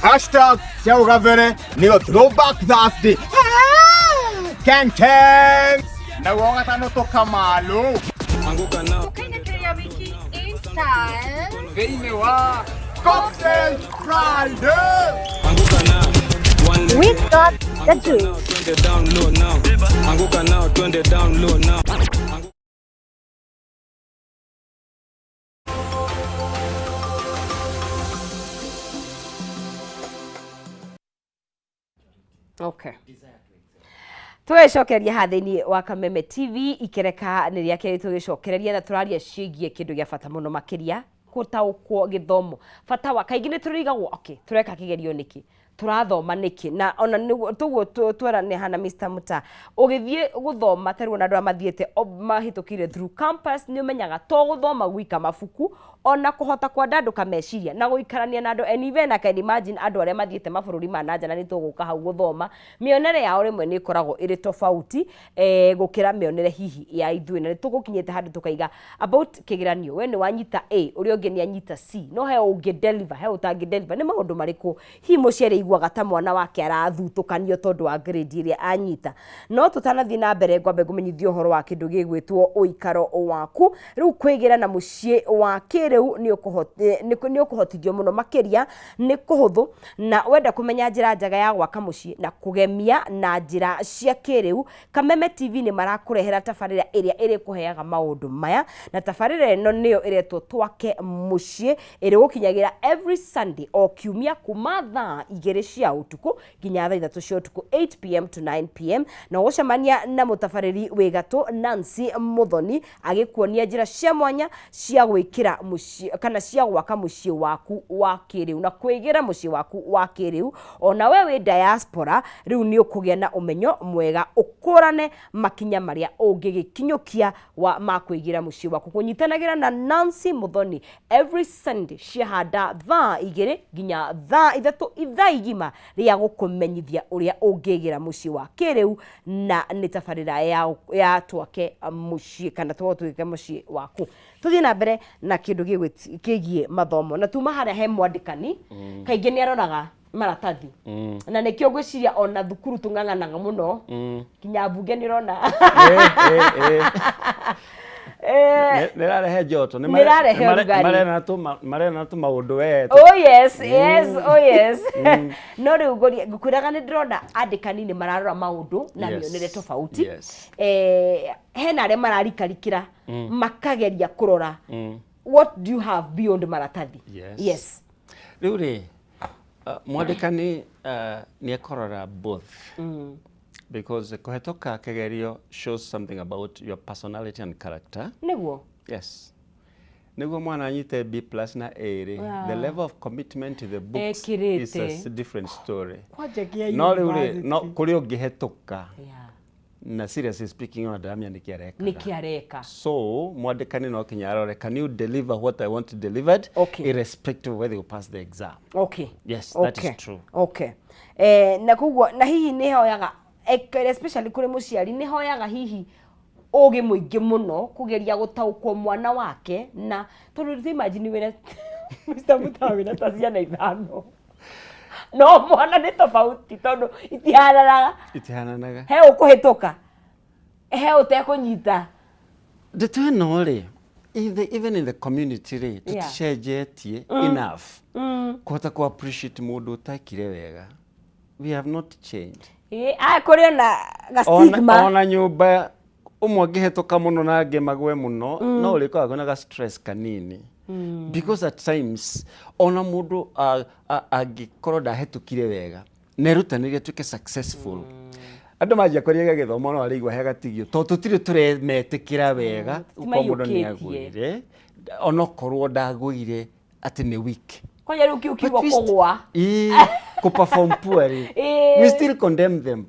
Hashtag cia ũgabere nĩyo Throwback Thursday. Ken Ken. Naguo wa gatano tũkamalo. Tũkainĩkĩria wiki in style. Thĩinĩ wa Cocktail Friday. We got the juice. Anguka nao twende down low now. Okay, tũgĩcokereria haha thĩinĩ wa Kameme TV ikereka nĩ rĩa kerĩ tũgĩcokereria na tũraria ciĩgiĩ kĩndũ gĩa bata mũno makĩria gũtaũkwo gĩthomo bata wa kaingĩ nĩ tũrigagwo, okay, tũreka kĩgerio nĩkĩ, tũrathoma nĩkĩ, na ona nĩguo tũguo twerane hana Mr. Muta ũgĩthiĩ gũthoma ta rĩu ona andũ arĩa mathiĩte mahĩtũkire through campus nĩ ũmenyaga to gũthoma gwika mabuku ona kũhota kwandandũka meciria na gũikarania na andũ. And even I can imagine andũ arĩa mathiĩte mabũrũri ma nanja na nĩ tũgũka hau gũthoma, mĩonere yao rĩmwe nĩ ĩkoragwo ĩrĩ tofauti gũkĩra mĩonere hihi ya ithuĩ, na nĩ tũgũkinyĩte handũ tũkaiga about kĩgeranio we nĩ wanyita A, ũrĩa ũngĩ nĩ anyita C, no he ũngĩ deliver, he ũtangĩ deliver. Nĩ maũndũ marĩkũ hihi mũciari aiguaga ta mwana wake arathutũkanio tondũ wa grade ĩrĩa anyita? No tũtanathiĩ na mbere ngwambe ngũmenyithie ũhoro wa kĩndũ gĩgwĩtwo ũikaro waku. Rĩu kwĩgĩra na mũciĩ wa kĩrĩu nĩ ũkũhotithio mũno makĩria nĩ kũhũthũ, na wenda kũmenya njĩra njega ya gwaka mũciĩ na kũgemia na njĩra cia kĩrĩu, Kameme TV nĩ marakũrehera tabarĩra ĩrĩa ĩrĩkũheaga maũndũ maya, na tabarĩra ĩno nĩyo ĩretwo Twake Mũciĩ, ĩrĩgũkinyagĩra every Sunday o kiumia kuma thaa 2 cia ũtukũ nginya thaa 3 cia ũtukũ, 8 p.m. to 9 p.m., na ũgũcemania na mũtabarĩri wĩ gatũ Nancy Muthoni agĩkuonia njĩra cia mwanya cia gwĩkĩra mũciĩ kana cia gwaka mũciĩ waku wa kĩrĩu na kwĩgĩra mũciĩ waku wa kĩrĩu. Ona we wĩ diaspora rĩu nĩ ũkũgĩa na ũmenyo mwega ũkũrane makinya marĩa ũngĩgĩkinyũkia wa ma kwĩgĩra mũciĩ waku. Kũnyitanagĩra na Nancy Muthoni every Sunday ciahanda thaa 2 nginya thaa 3, ithaa igima rĩa gũkũmenyithia ũrĩa ũngĩgĩra mũciĩ wa kĩrĩu, na nĩ tabarĩra ya Twake Mũciĩ kana Twake Mũciĩ Waku. Tũthiĩ na mbere na kĩndũ kĩgiĩ mathomo na tuma harĩa he mwandĩkani kaingĩ nĩ aroraga maratathi na nĩkĩo ngwĩciria ona thukuru tũng'ang'anaga mũno nginya mbunge nĩ ũrona. Nĩ rarehe njoto. Nĩ ĩrarehe ũrugarĩ. Marena tũmaũndũ we. Oh yes, oh yes. No rĩu ngũkwĩraga nĩ ndĩrona andĩkani nĩ mararora maũndũ na mĩonere tofauti. Hena arĩa mararikarikĩra makageria kũrora what do you have beyond maratathi. Yes. Yes. Rĩu rĩ, mwandĩkani nĩ ekũrora both because kũhetũka kĩgerio shows something about your personality and character. Yes, nĩguo mwana anyite B plus na A rĩ, the level of commitment to the books is a Ekĩrĩte. Different story. Kwanja kĩa No rĩu rĩ, no university. kũrĩ ũngĩhetũka na seriously speaking ona ndaramenya nĩkĩ arekaga. Nĩkĩ areka. So mwandĩkani no kinya arore, can you deliver what I want delivered irrespective of whether you pass the exam? Yes, that is true. Okay, na koguo na hihi nĩ hoyaga especially kũrĩ mũciari nĩ hoyaga hihi ũgĩ mũingĩ mũno kũgeria gũtaũkwo mwana wake, na tondũ rĩu imagine wĩna Mr. Mutaa wĩna ta ciana ithano no mwana nĩ tofauti tondũ itihananaga. Itihananaga. He ũkũhĩtũka. He ũtekũnyita. Ndeto ĩno rĩ, even in the community rĩ, tũticenjetie enough kũhota kũ appreciate mũndũ ũtekire wega. We have not changed. Ĩĩ, aya kũrĩ ona ga stigma. Ona nyũmba ũmwe angĩhetũka mũno na angĩ magwe mũno, no ũrĩkoragwo na ga stress kanini, because at times ona mũndũ angĩkorwo ndahetũkire wega na erutanĩrie atuĩke successful, andũ manjia kũrĩa gĩthomo no arĩigua he gatigio, tondũ tũtirĩ tũremetĩkĩra wega gũkorwo mũndũ nĩ Timaiyũkĩtie. Agũire onokorwo ndagũire atĩ nĩ weak. Kwanja rĩu kĩu kiugo But we kũgwa. Ĩĩ, kũ-perform poorly. We still condemn them.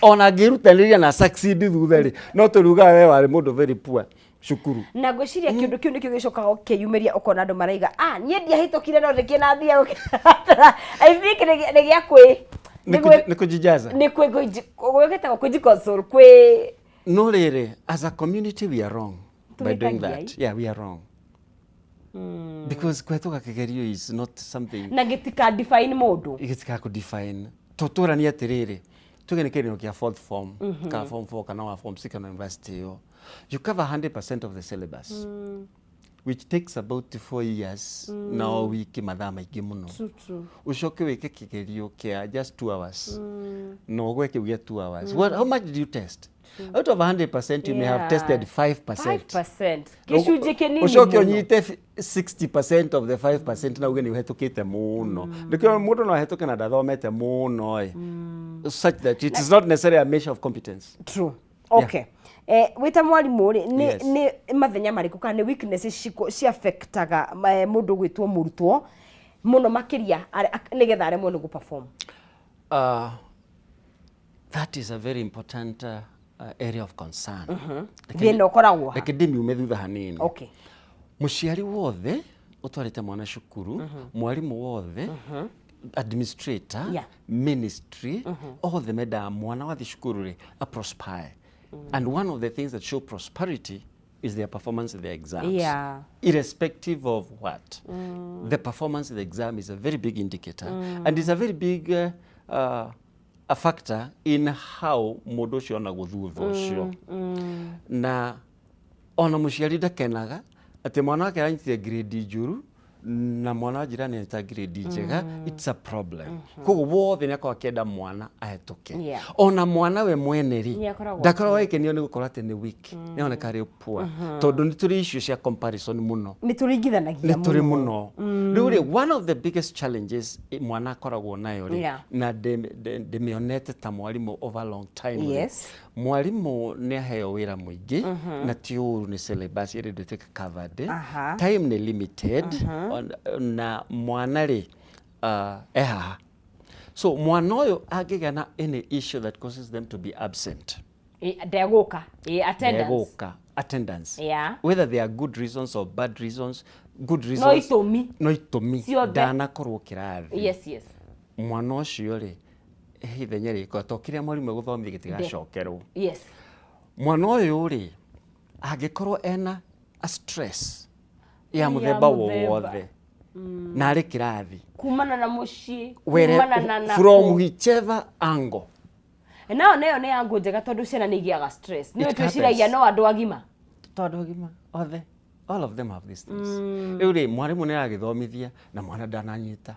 Ona angĩrutanĩria na succeed thutha rĩ, no tũrugaga we warĩ mũndũ very poor cukuru. Na ngwĩciria kĩũndũ kĩu nĩkĩo gĩcokaga gũkĩyumĩria, ũkona andũ maraiga, "Ah, niĩ ndiahĩtũkire, no ndĩkĩ na mbia." I think nĩ gĩa kwĩ Nĩ kũjijaza. Nĩ kwĩ gwĩtagwo kwĩji-console, kwĩ No rĩrĩ, as a community we are wrong by doing Tũhĩtagia, that. Yeah, we are wrong, because kũhetũka kĩgerio is not something na gĩtika define mũndũ. Gĩtikakũ define. Tũtũranie atĩrĩrĩ, tuge nĩ kĩgerio kĩa fourth form kana form 4 kana wa form 6 kana university ĩyo, you cover 100% of the syllabus, which takes about 4 years, na o wiki mathaa maingĩ mũno. Ũcoke wĩke kĩgerio kĩa just 2 hours na ũgwe kĩu gĩa 2 hours. What, how much did you test? Out of 100%, you may have tested 5%. 5%, gĩcunjĩ kĩnini Ũcoke mũno. ũnyite 60% of the 5% na uge nĩ ũhetũkĩte mũno. Nĩkĩo mũndũ no ahĩtũke na ndathomete mũno ĩ, such that it is not necessarily a measure of competence. True. Okay, wĩta mwarimũ rĩ, nĩ Yes. nĩ mathenya marĩkũ kana nĩ weaknesses ciaffectaga mũndũ gwĩtwo mũrutwo mũno makĩria nĩgetha aremwo nĩ gũ-perform? That is a very important area of concern. Thĩna ũkoragwo ha? Reke ndĩmiume thutha hanini. Okay. Mũciari wothe ũtwarĩte mwana cukuru, mwarimũ wothe, administrator, ministry, othe mendaga mwana wathiĩ cukuru rĩ a prosper, and one of the things that show prosperity is their performance in their exams. Irrespective of what, the performance in the exam is a very big indicator and is a very big a factor in how mũndũ ũcio onagwo thutha ũcio. Na ona mũciari ndakenaga atĩ mwana wake aranyitire grade njũru na mwana wa jirani anyita grade njega. It's a problem. Koguo wothe nĩ akorwo akĩenda mwana ahĩtũke. Ona mwana we mwene rĩ, Nĩ akoragwo ndakoragwo agĩkenio nĩ gũkorwo atĩ nĩ weak, nĩ oneka arĩ poor, tondũ nĩ tũrĩ issue cia comparison mũno. Nĩ tũringithanagia. Nĩ tũrĩ mũno. Rĩu rĩ, one of the biggest challenges mwana akoragwo nayo rĩ, na ndĩmĩonete ta mwarimũ over a long time rĩ, mwarimũ nĩ aheo wĩra mũingĩ, na ti ũru, nĩ syllabus ĩrĩ ndĩtuĩke covered. Time nĩ limited. Na mwana rĩ, e haha, so mwana ũyũ angĩgĩa na any issue that causes them to be absent, Ndegũka. Ĩ, attendance. Ndegũka, attendance, whether they are good reasons or bad reasons, good No reasons, itũmi. No itũmi Ciothe. ndanakorwo kĩrathi, mwana ũcio rĩ, he ithenya rĩkwa to kĩrĩa mwarimũ egũthomithia gĩtigacokerwo. Mwana ũyũ rĩ, angĩkorwo ena a stress ya Ya mũthemba mũthemba. wothe na arĩ kĩrathi, Kumana na mũciĩ, kumana na from kũ. whichever angle. Nao nayo nĩ yangu njega, tondũ ciana nĩ igĩaga stress. Nĩ It twĩciragia happens. no andũ agima. To andũ agima othe, all of them have these things. Rĩu rĩ, mwarimũ nĩ aragĩthomithia na mwana ndananyita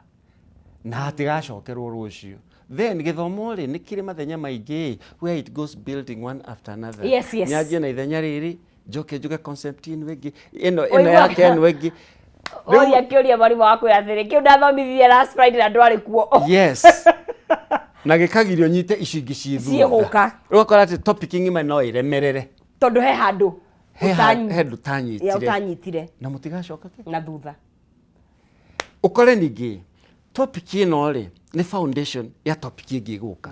na hatigacokerwo rũciũ, then gĩthomo rĩ, nĩ kĩrĩ mathenya maingĩ where it goes building one after another. Nyanjie na ithenya rĩrĩ, njoke njuge concept ĩno ĩngĩ, ĩno ĩno yake, ĩno ĩngĩ. Ũria kĩũria mwarimũ waku atĩrĩ, kĩu ndathomithirie last Friday na ndwarĩ kuo. Yes, na gĩkagirio nyite icio ingĩ ciĩ thutha. Ciĩgũka. Ũgakora atĩ topic ng'ima no ĩremerere tondũ he handũ he ya ndũtanyitire. Ũtanyitire. Na mũtigacoka ke na thutha. Ũkore ningĩ topic ĩno rĩ, nĩ foundation ya topic ĩngĩ ĩgũka,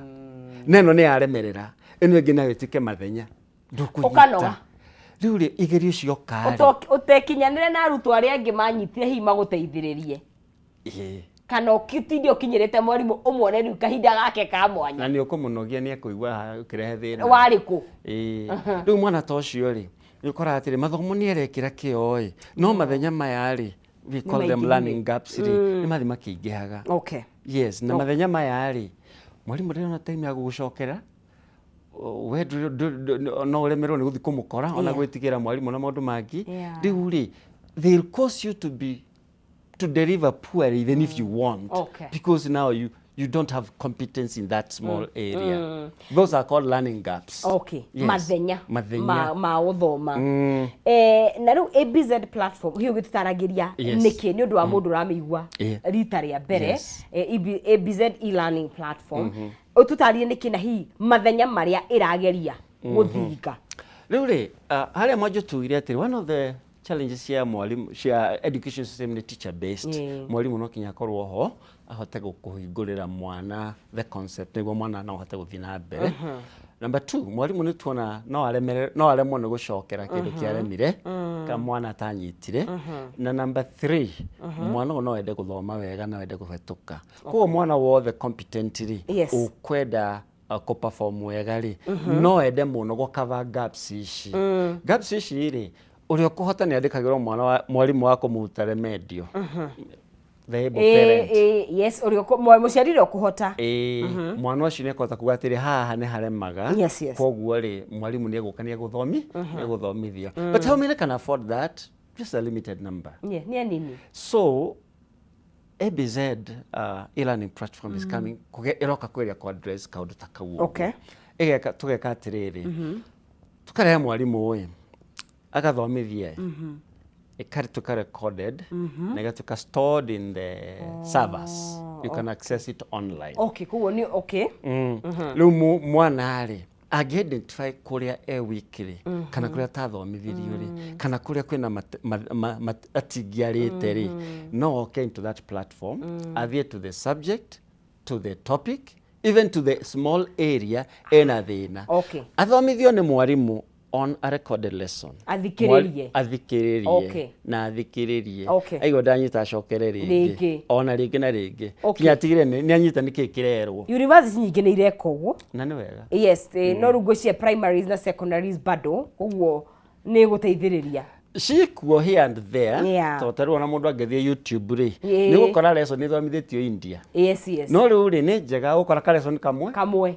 na ĩno nĩ yaremerera, ĩno ĩngĩ nayo ĩtuĩke mathenya ndũkũnyita. Ũkanoga. Rĩu rĩ, igerio cioka rĩ, Ũtekinyanĩre na arutwo arĩa angĩ manyitire, hihi magũteithĩrĩrie, kana ũtinde ũkinyĩrĩte mwarimũ ũmuone rĩu kahinda gake ka mwanya. Na nĩ ũkũmũnogia, nĩ ekũigua haha ũkĩrehe thĩna. Warĩ kũ? Ĩĩ. Rĩu mwana ta ũcio rĩ, nĩ ũkoraga atĩrĩ, mathomo nĩ arekĩra kĩo ĩ, no mathenya maya rĩ, we call them maingĩhire. Learning gaps rĩ, nĩ mathi makĩingĩhaga. Yes, na mathenya maya rĩ, mwarimũ ndarĩ ona time ya gũgũcokera. We no ũremerwo nĩ gũthiĩ kũmũkora ona gwĩtigĩra mwarimũ na maũndũ mangĩ. Rĩu rĩ, they'll cause you to be to deliver poorly even if you want, because now you don't have competence in that small area. Those are called learning gaps. Yes. Mathenya. Mathenya. Ma gũthoma. Na rĩu ABZ platform hiũ gĩtũtaragĩria nĩkĩ, nĩ ũndũ wa mũndũ ũramĩigua rita rĩa mbere? ABZ e-learning platform, ũtũtarĩrie nĩkĩ na hihi mathenya marĩa ĩrageria gũthinga. Rĩu rĩ, harĩa mwanjo tugire atĩrĩ, one of the challenges cia mwalimu, cia education system, nĩ teacher based. Mwarimũ no kinya akorwo ho ahote kũhingũrĩra mwana the concept nĩguo mwana no ahote gũthiĩ na mbere. Number two, mwarimũ nĩ tuona no aremere, no aremwo nĩ gũcokera kĩndũ kĩaremire ka mwana atanyitire. Na number three, mwana ũyũ no ende gũthoma wega, no ende kũhetũka. Koguo mwana wothe competent rĩ, ũkwenda kũ-perform wega rĩ, no ende mũno gũ cover gaps ici. Gaps ici rĩ, ũrĩa ũkũhota nĩ andĩkagĩrwo mwana wa mwarimũ wa kũmũruta remedial, the able parent. Yes, ũrĩa mũciari ũrĩa ũkũhota. Ĩĩ, mwana ũcio nĩ ekũhota kuga atĩrĩ, haha nĩ haremaga. Koguo rĩ, mwarimũ nĩ egũka, nĩ egũthomi nĩ egũthomithio. But how many can afford that? Just a limited number. Yeah, nĩ anini. So ABZ e-learning platform is coming ĩroka kũgeria ku address kaũndũ ta kau ũguo. Ĩgeka, tũgeka atĩrĩrĩ, tũkarehe mwarimũ ũyũ agathomithia, ĩkarĩtuĩka recorded na ĩgatuĩka stored in the servers. You can access it online. Okay, koguo nĩ okay. Rĩu mwana rĩ, angĩ identify kũrĩa e weak rĩ, kana kũrĩa atathomithirio rĩ, kana kũrĩa kwĩna atingiarĩte rĩ, no oke into that platform, athiĩ to the subject, to the topic, even to the small area ena thĩna, athomithio nĩ mwarimũ on a recorded lesson. Athikĩrĩrie. Athikĩrĩrie. Na athikĩrĩrie. Aigua ndanyita, acokere rĩngĩ. Rĩngĩ. Ona rĩngĩ na rĩngĩ, kinya atigĩre nĩ anyita nĩkĩ kĩrerwo. University nyingĩ nĩ ireka ũguo. Na nĩ wega. Yes, no rĩu ngwĩciria primaries na secondaries bado, koguo nĩ gũteithĩrĩria. Cikuo here and there. Tondũ ta rĩu ona mũndũ angĩthiĩ YouTube rĩ, nĩ gũkora lesson ithomithĩtio India. No rĩu rĩ, nĩ njega gũkora ka lesson kamwe. Kamwe.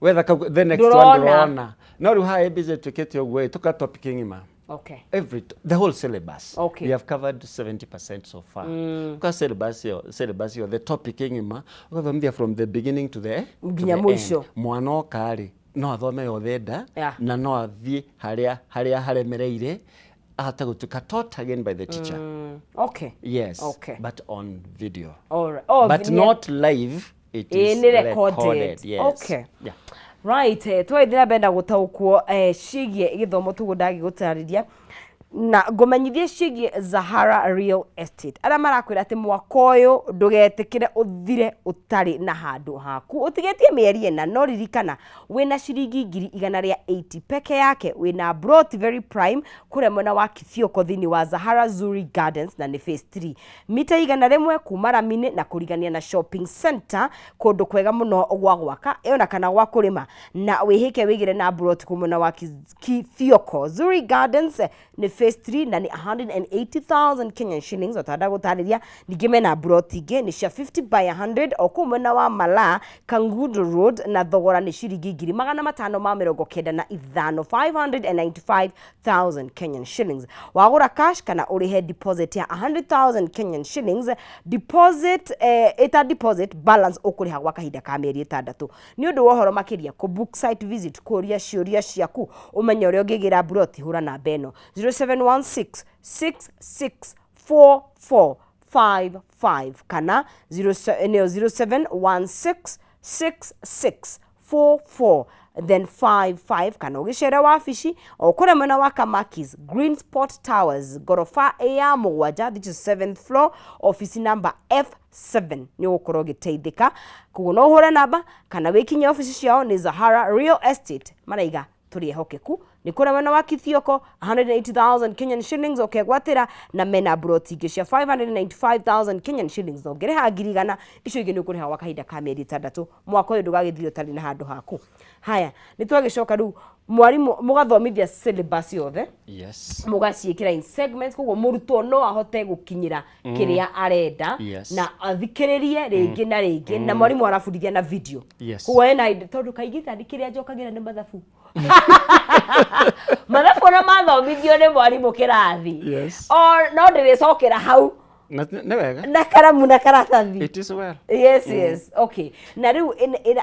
Wetha kau, the next one. Ndũrona. Ndũrona. No rĩu haha ABZ twĩkĩte ũguo ĩ, tũka topic ng'ima, the whole syllabus. We have covered 70% so far. Ka syllabus yo, syllabus yo, the topic ng'ima ũgathomithia from the beginning to Nginya the mũico. end. Mwana oka rĩ, no athome yothe nda na no athiĩ harĩa haremereire, ahote gũtuĩka taught again by the teacher. Yes. But on video. All right. Oh, but not live, it is nĩ recorded. Recorded, yes. Yeah. Right, twagĩthiĩ na mbere na gũtaũkwo ciĩgiĩ gĩthomo tũguo ndagĩgũtarĩria na ngũmenyithie ciĩgiĩ Zahara Real Estate, arĩa marakwĩra atĩ mwaka ũyũ ndũgetĩkĩre ũthire ũtarĩ na handũ haku. Ũtigĩtie mĩeri 4, no ririkana wĩna ciringi 180,000 peke yake, wĩna plot very prime kũrĩa mwena wa Kithioko thĩinĩ wa Zahara Zuri Gardens, na nĩ phase 3, mita 100 kuma rami-inĩ na kũrigania na shopping center, kũndũ kwega mũno gwa gwaka ona kana gwa kũrĩma, na wĩhĩke wĩgĩre na plot kũ mwena wa Kithioko. Zuri Gardens nĩ phase 3 na nĩ 180,000 Kenyan shillings. Otanda gũtarĩria, ningĩ mena plot ingĩ nĩ cia 50 by 100 o kũu mwena wa Malaa Kangundo Road, na thogora nĩ ciringi 595,000, 595,000 Kenyan shillings. Wagũra cash kana ũrĩhe deposit ya 100,000 Kenyan shillings, deposit ĩta deposit, balance ũkũrĩha gwa kahinda ka mĩeri 6. Nĩ ũndũ wa ũhoro makĩria, kũ book site visit, kũria ciũria ciaku, ũmenye ũrĩa ũngĩgĩra plot, hũra namba ĩno 0716 6644 55 kana 0 nĩyo 0716 6644 then 55, kana ũgĩcere wabici o kũrĩa mwena wa Kamakis, Green Spot Towers, ngoroba ya mũgwanja, this is 7th floor, office number F7, nĩ ũgũkorwo ũgĩteithĩka. Koguo no ũhũre namba kana wĩkinye obici ciao. Nĩ Zahara Real Estate, maraiga tũrĩ ehokeku. Nĩ kũrĩa mwena wa Kithioko, 180,000 Kenyan shillings ũkegwatĩra, na mena mburoti ingĩ cia 595,000 Kenyan shillings, na ũngĩrĩha 100,000, icio ingĩ nĩ ũkũrĩha gwa kahinda ka mĩeri 6. Mwaka ũyũ ndũgagĩthire ũtarĩ na handũ haku. Haya, nĩ twagĩcoka rĩu mwarimũ mũgathomithia syllabus yothe? Yes. Mũgaciĩkĩra in segments, koguo mũrutwo no ahote gũkinyĩra kĩrĩa arenda na athikĩrĩrie rĩngĩ na rĩngĩ, na mwarimũ arabundithia na video? Yes. Koguo ena tondũ kaingĩ tani kĩrĩa njokagĩra nĩ mathabu. Mathabu ona mathomithio nĩ mwarimũ kĩrathi, o no ndĩrĩcokera hau Na nĩ wega. Na karamu na karatathi. It is well. Yes, okay. Na rĩu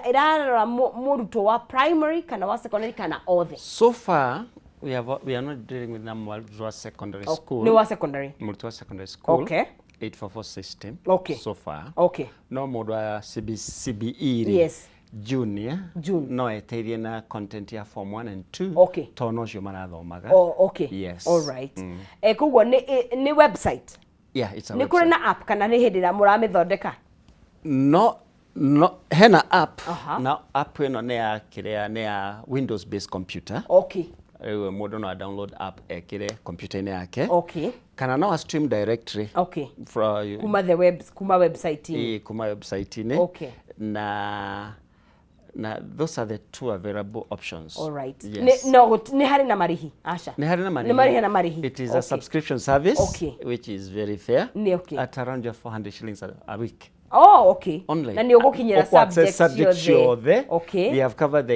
ĩrarora mũrutwo wa primary kana wa secondary kana othe? So far we are not dealing with na mũrutwo wa secondary school. Nĩ wa secondary. Mũrutwo wa secondary school. 844 system. So far. No mũndũ wa CB, CBE rĩ, junior, no eteithie na content ya form 1 and 2, tondũ nocio marathomaga. Oh, okay. Yes. All right. Koguo nĩ website? Yeah, it's a Nĩ kũrĩ website. na app kana nĩ hĩndĩ ĩrĩa mũramĩthondeka? No, hena app. Na app ĩno nĩ ya kĩrĩa, nĩ ya Windows based computer. Rĩu mũndũ no a download app ekĩre computer-inĩ yake, kana no a stream directly from kuma the web, kuma website-inĩ. Ĩĩ, kuma website-inĩ. Na those are the two available options. All right. Yes. Nĩ no nĩ harĩ na marĩhi? Aca. Nĩ harĩ na marĩhi. Nĩ marĩhi na marĩhi. It is a subscription service, which is very fair, Nĩ okay. at around your 400 shillings a week. Oh, okay. Only. Na nĩ ũgũkinyĩra Ũkũ-access subject subject ciothe? Ciothe. We have covered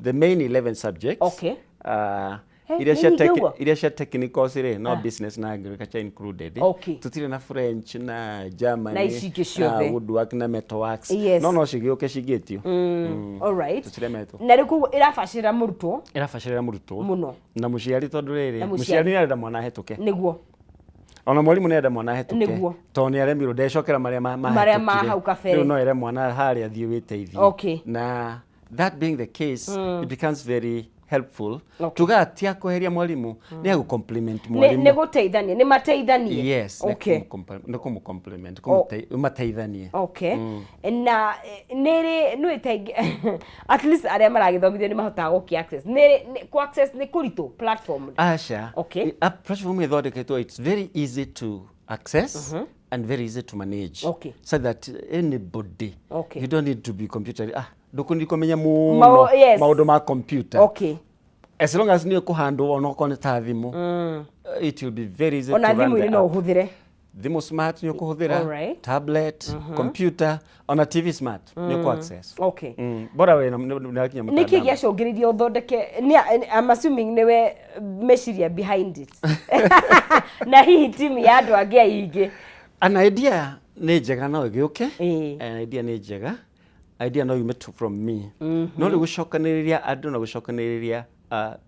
the main 11 subjects. Hey, Iria cia nĩ nyingĩ ũguo? iria cia technicals rĩ, no business na agriculture included. Tutire na French na Germany Na ici ingĩ ciothe. Na woodwork na metalworks. No cigĩũke cigĩtio. All right. Tũtiremetwo. Na rĩu koguo ĩrabacĩrĩra mũrutwo Ĩrabacĩrĩra mũrutwo mũno. Na mũciari, tondũ rĩrĩ, Na mũciari. Mũciari nĩ arenda mwana ahĩtũke. Ona mwarimũ nĩ arenda mwana ahĩtũke. Tondũ nĩ aremirwo, ndecokera marĩa Marĩa ma mahĩtũkire. hau kabere. Rĩu no ere mwana harĩa thiĩ wĩteithie. Na that being the case, it becomes very helpful. Tugaga ti a kweheria mwarimũ, nĩ a gũ-compliment mwarimũ. Nĩ gũteithania, nĩ mateithanie. Yes, nĩ nĩ kũmũ-compliment, mateithanie. Okay. Na nĩ rĩ nĩ ĩte at least arĩa maragĩthomithio nĩ mahotaga gũkĩ access? Nĩ kũ access nĩ kũritũ platform? Aca. A platform ĩthondeketwo, it's very easy to access and very easy to manage, so that anybody, you don't need to be computer, ndũkũni kũmenya mũno maũndũ ma computer, as long as nĩ ũkũhandwo onokorwo nĩ ta thimũ, it will be very easy Ona to run thimũ-inĩ the no app. ũhũthĩre? Thimũ smart nĩ ũkũhũthĩra, tablet, computer, ona TV smart nĩ ũkũ access. Bora wĩna nĩ wakinya Nĩ kĩ mũtandao. Gĩacũngĩrĩirie ũthondeke? I'm assuming nĩwe meciria behind it na hihi timu ya andũ angĩ aingĩ. An idea nĩ njega no ĩgĩũke. An idea nĩ njega, idea no yume to from me, no rĩu gũcokanĩrĩria andũ na gũcokanĩrĩria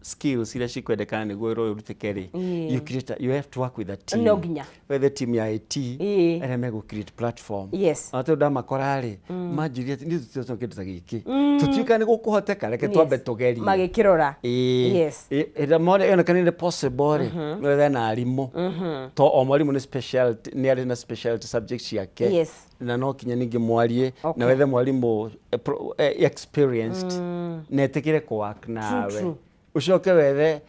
skills iria cikwendekana nĩguo wĩra ũyũ ũrutĩke rĩ, you have to work with a team. No nginya. Wethe team ya IT arĩa megũ create platform. Ona tondũ ndamakora rĩ, manjĩrire atĩ niĩ tũtiotwo kĩndũ ta gĩkĩ, tũtiũĩ kana nĩ gũkũhoteka, reke twambe tũgerie. Magĩkĩrora. Ĩĩ. Ĩrĩa mone yoneka nĩ possible rĩ, no wethe na arimũ, to o mwarimũ nĩ specialty, nĩ arĩ na specialty subject ciake. Na no kinya ningĩ mwarie na wethe mwarimũ experienced na etĩkĩre kũ work nawe. Ũcoke wethe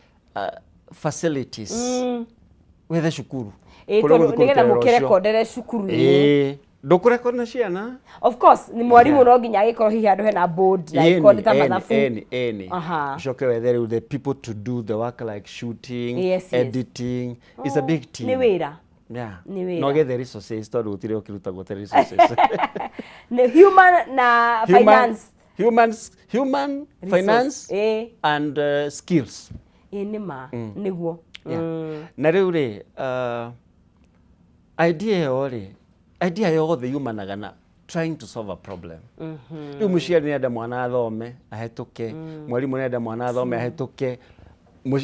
facilities, wethe cukuru Ĩĩ, kũrĩa tondũ ũgũthiĩ kũruta nĩgetha wĩra ũcio. mũkĩrekondere cukuru-inĩ. Ĩĩ, ndũkũrekondi na ciana. Of course, nĩ mwarimũ no nginya agĩkorwo hihi handũ hena board na ĩkorwo nĩ ta mathabu. Ĩni, ĩni. Ũcoke wethe rĩu the people to do the work, like shooting, editing. It's a big team. Nĩ wĩra. Nĩ wĩra. No gethe resources, tondũ gũtirĩ ũkĩrutagwo ũtarĩ resources. Nĩ human na finance. Humans, human Resource. Finance and skills. Ĩĩ, nĩ ma nĩguo. Yeah. Na rĩu rĩ, idea ĩyo rĩ, idea yothe yumanaga na trying to solve a problem. Rĩu mũciari nĩ enda mwana athome ahĩtũke, mwarimũ nĩ enda mwana athome ahĩtũke,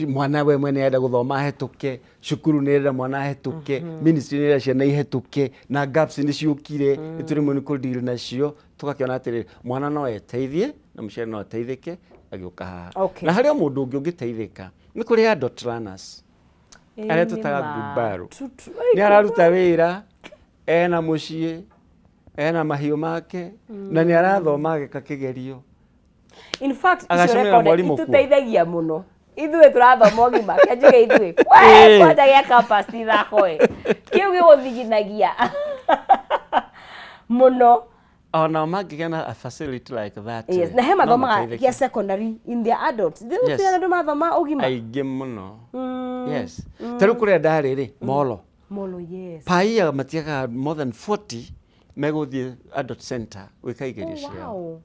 mwana we mwene enda gũthoma ahĩtũke, cukuru nĩ enda mwana ahĩtũke, ministry nĩ enda ciana ihĩtũke, na gaps nĩ ciũkire, nĩ tũrĩmwe nĩ kũ deal nacio, tũgakĩona atĩrĩrĩ, mwana no eteithie na mũciari no ateithĩke agĩũka haha. Na harĩ o mũndũ ũngĩ ũngĩteithĩka, nĩ kũrĩ adult learners arĩa Nĩ tũtaga ma. ngumbarũ. True. Nĩ araruta wĩra, ena mũciĩ, ena mahiũ make, na nĩ arathoma agĩka kĩgerio. In fact, icio Agacemania na record mwarimũ kuo. ituteithagia mũno. Ithuĩ tũrathoma ũgima, kĩanjige ithuĩ. We, kwanja gĩa campus ti ithako ĩ. Kĩu gĩgũthiginagia mũno. Ona mangĩgĩa na a facility like that, Yes, na he no mathomaga mateithĩke. gĩa secondary in their adults. Rĩu kwĩna andũ mathoma ũgima. Aingĩ mũno, yes. Ta rĩu kũrĩa ndarĩ rĩ, Molo. Molo, yes. Paia matiagaga more than 40 megũthiĩ adult center gwĩka igerio ciao.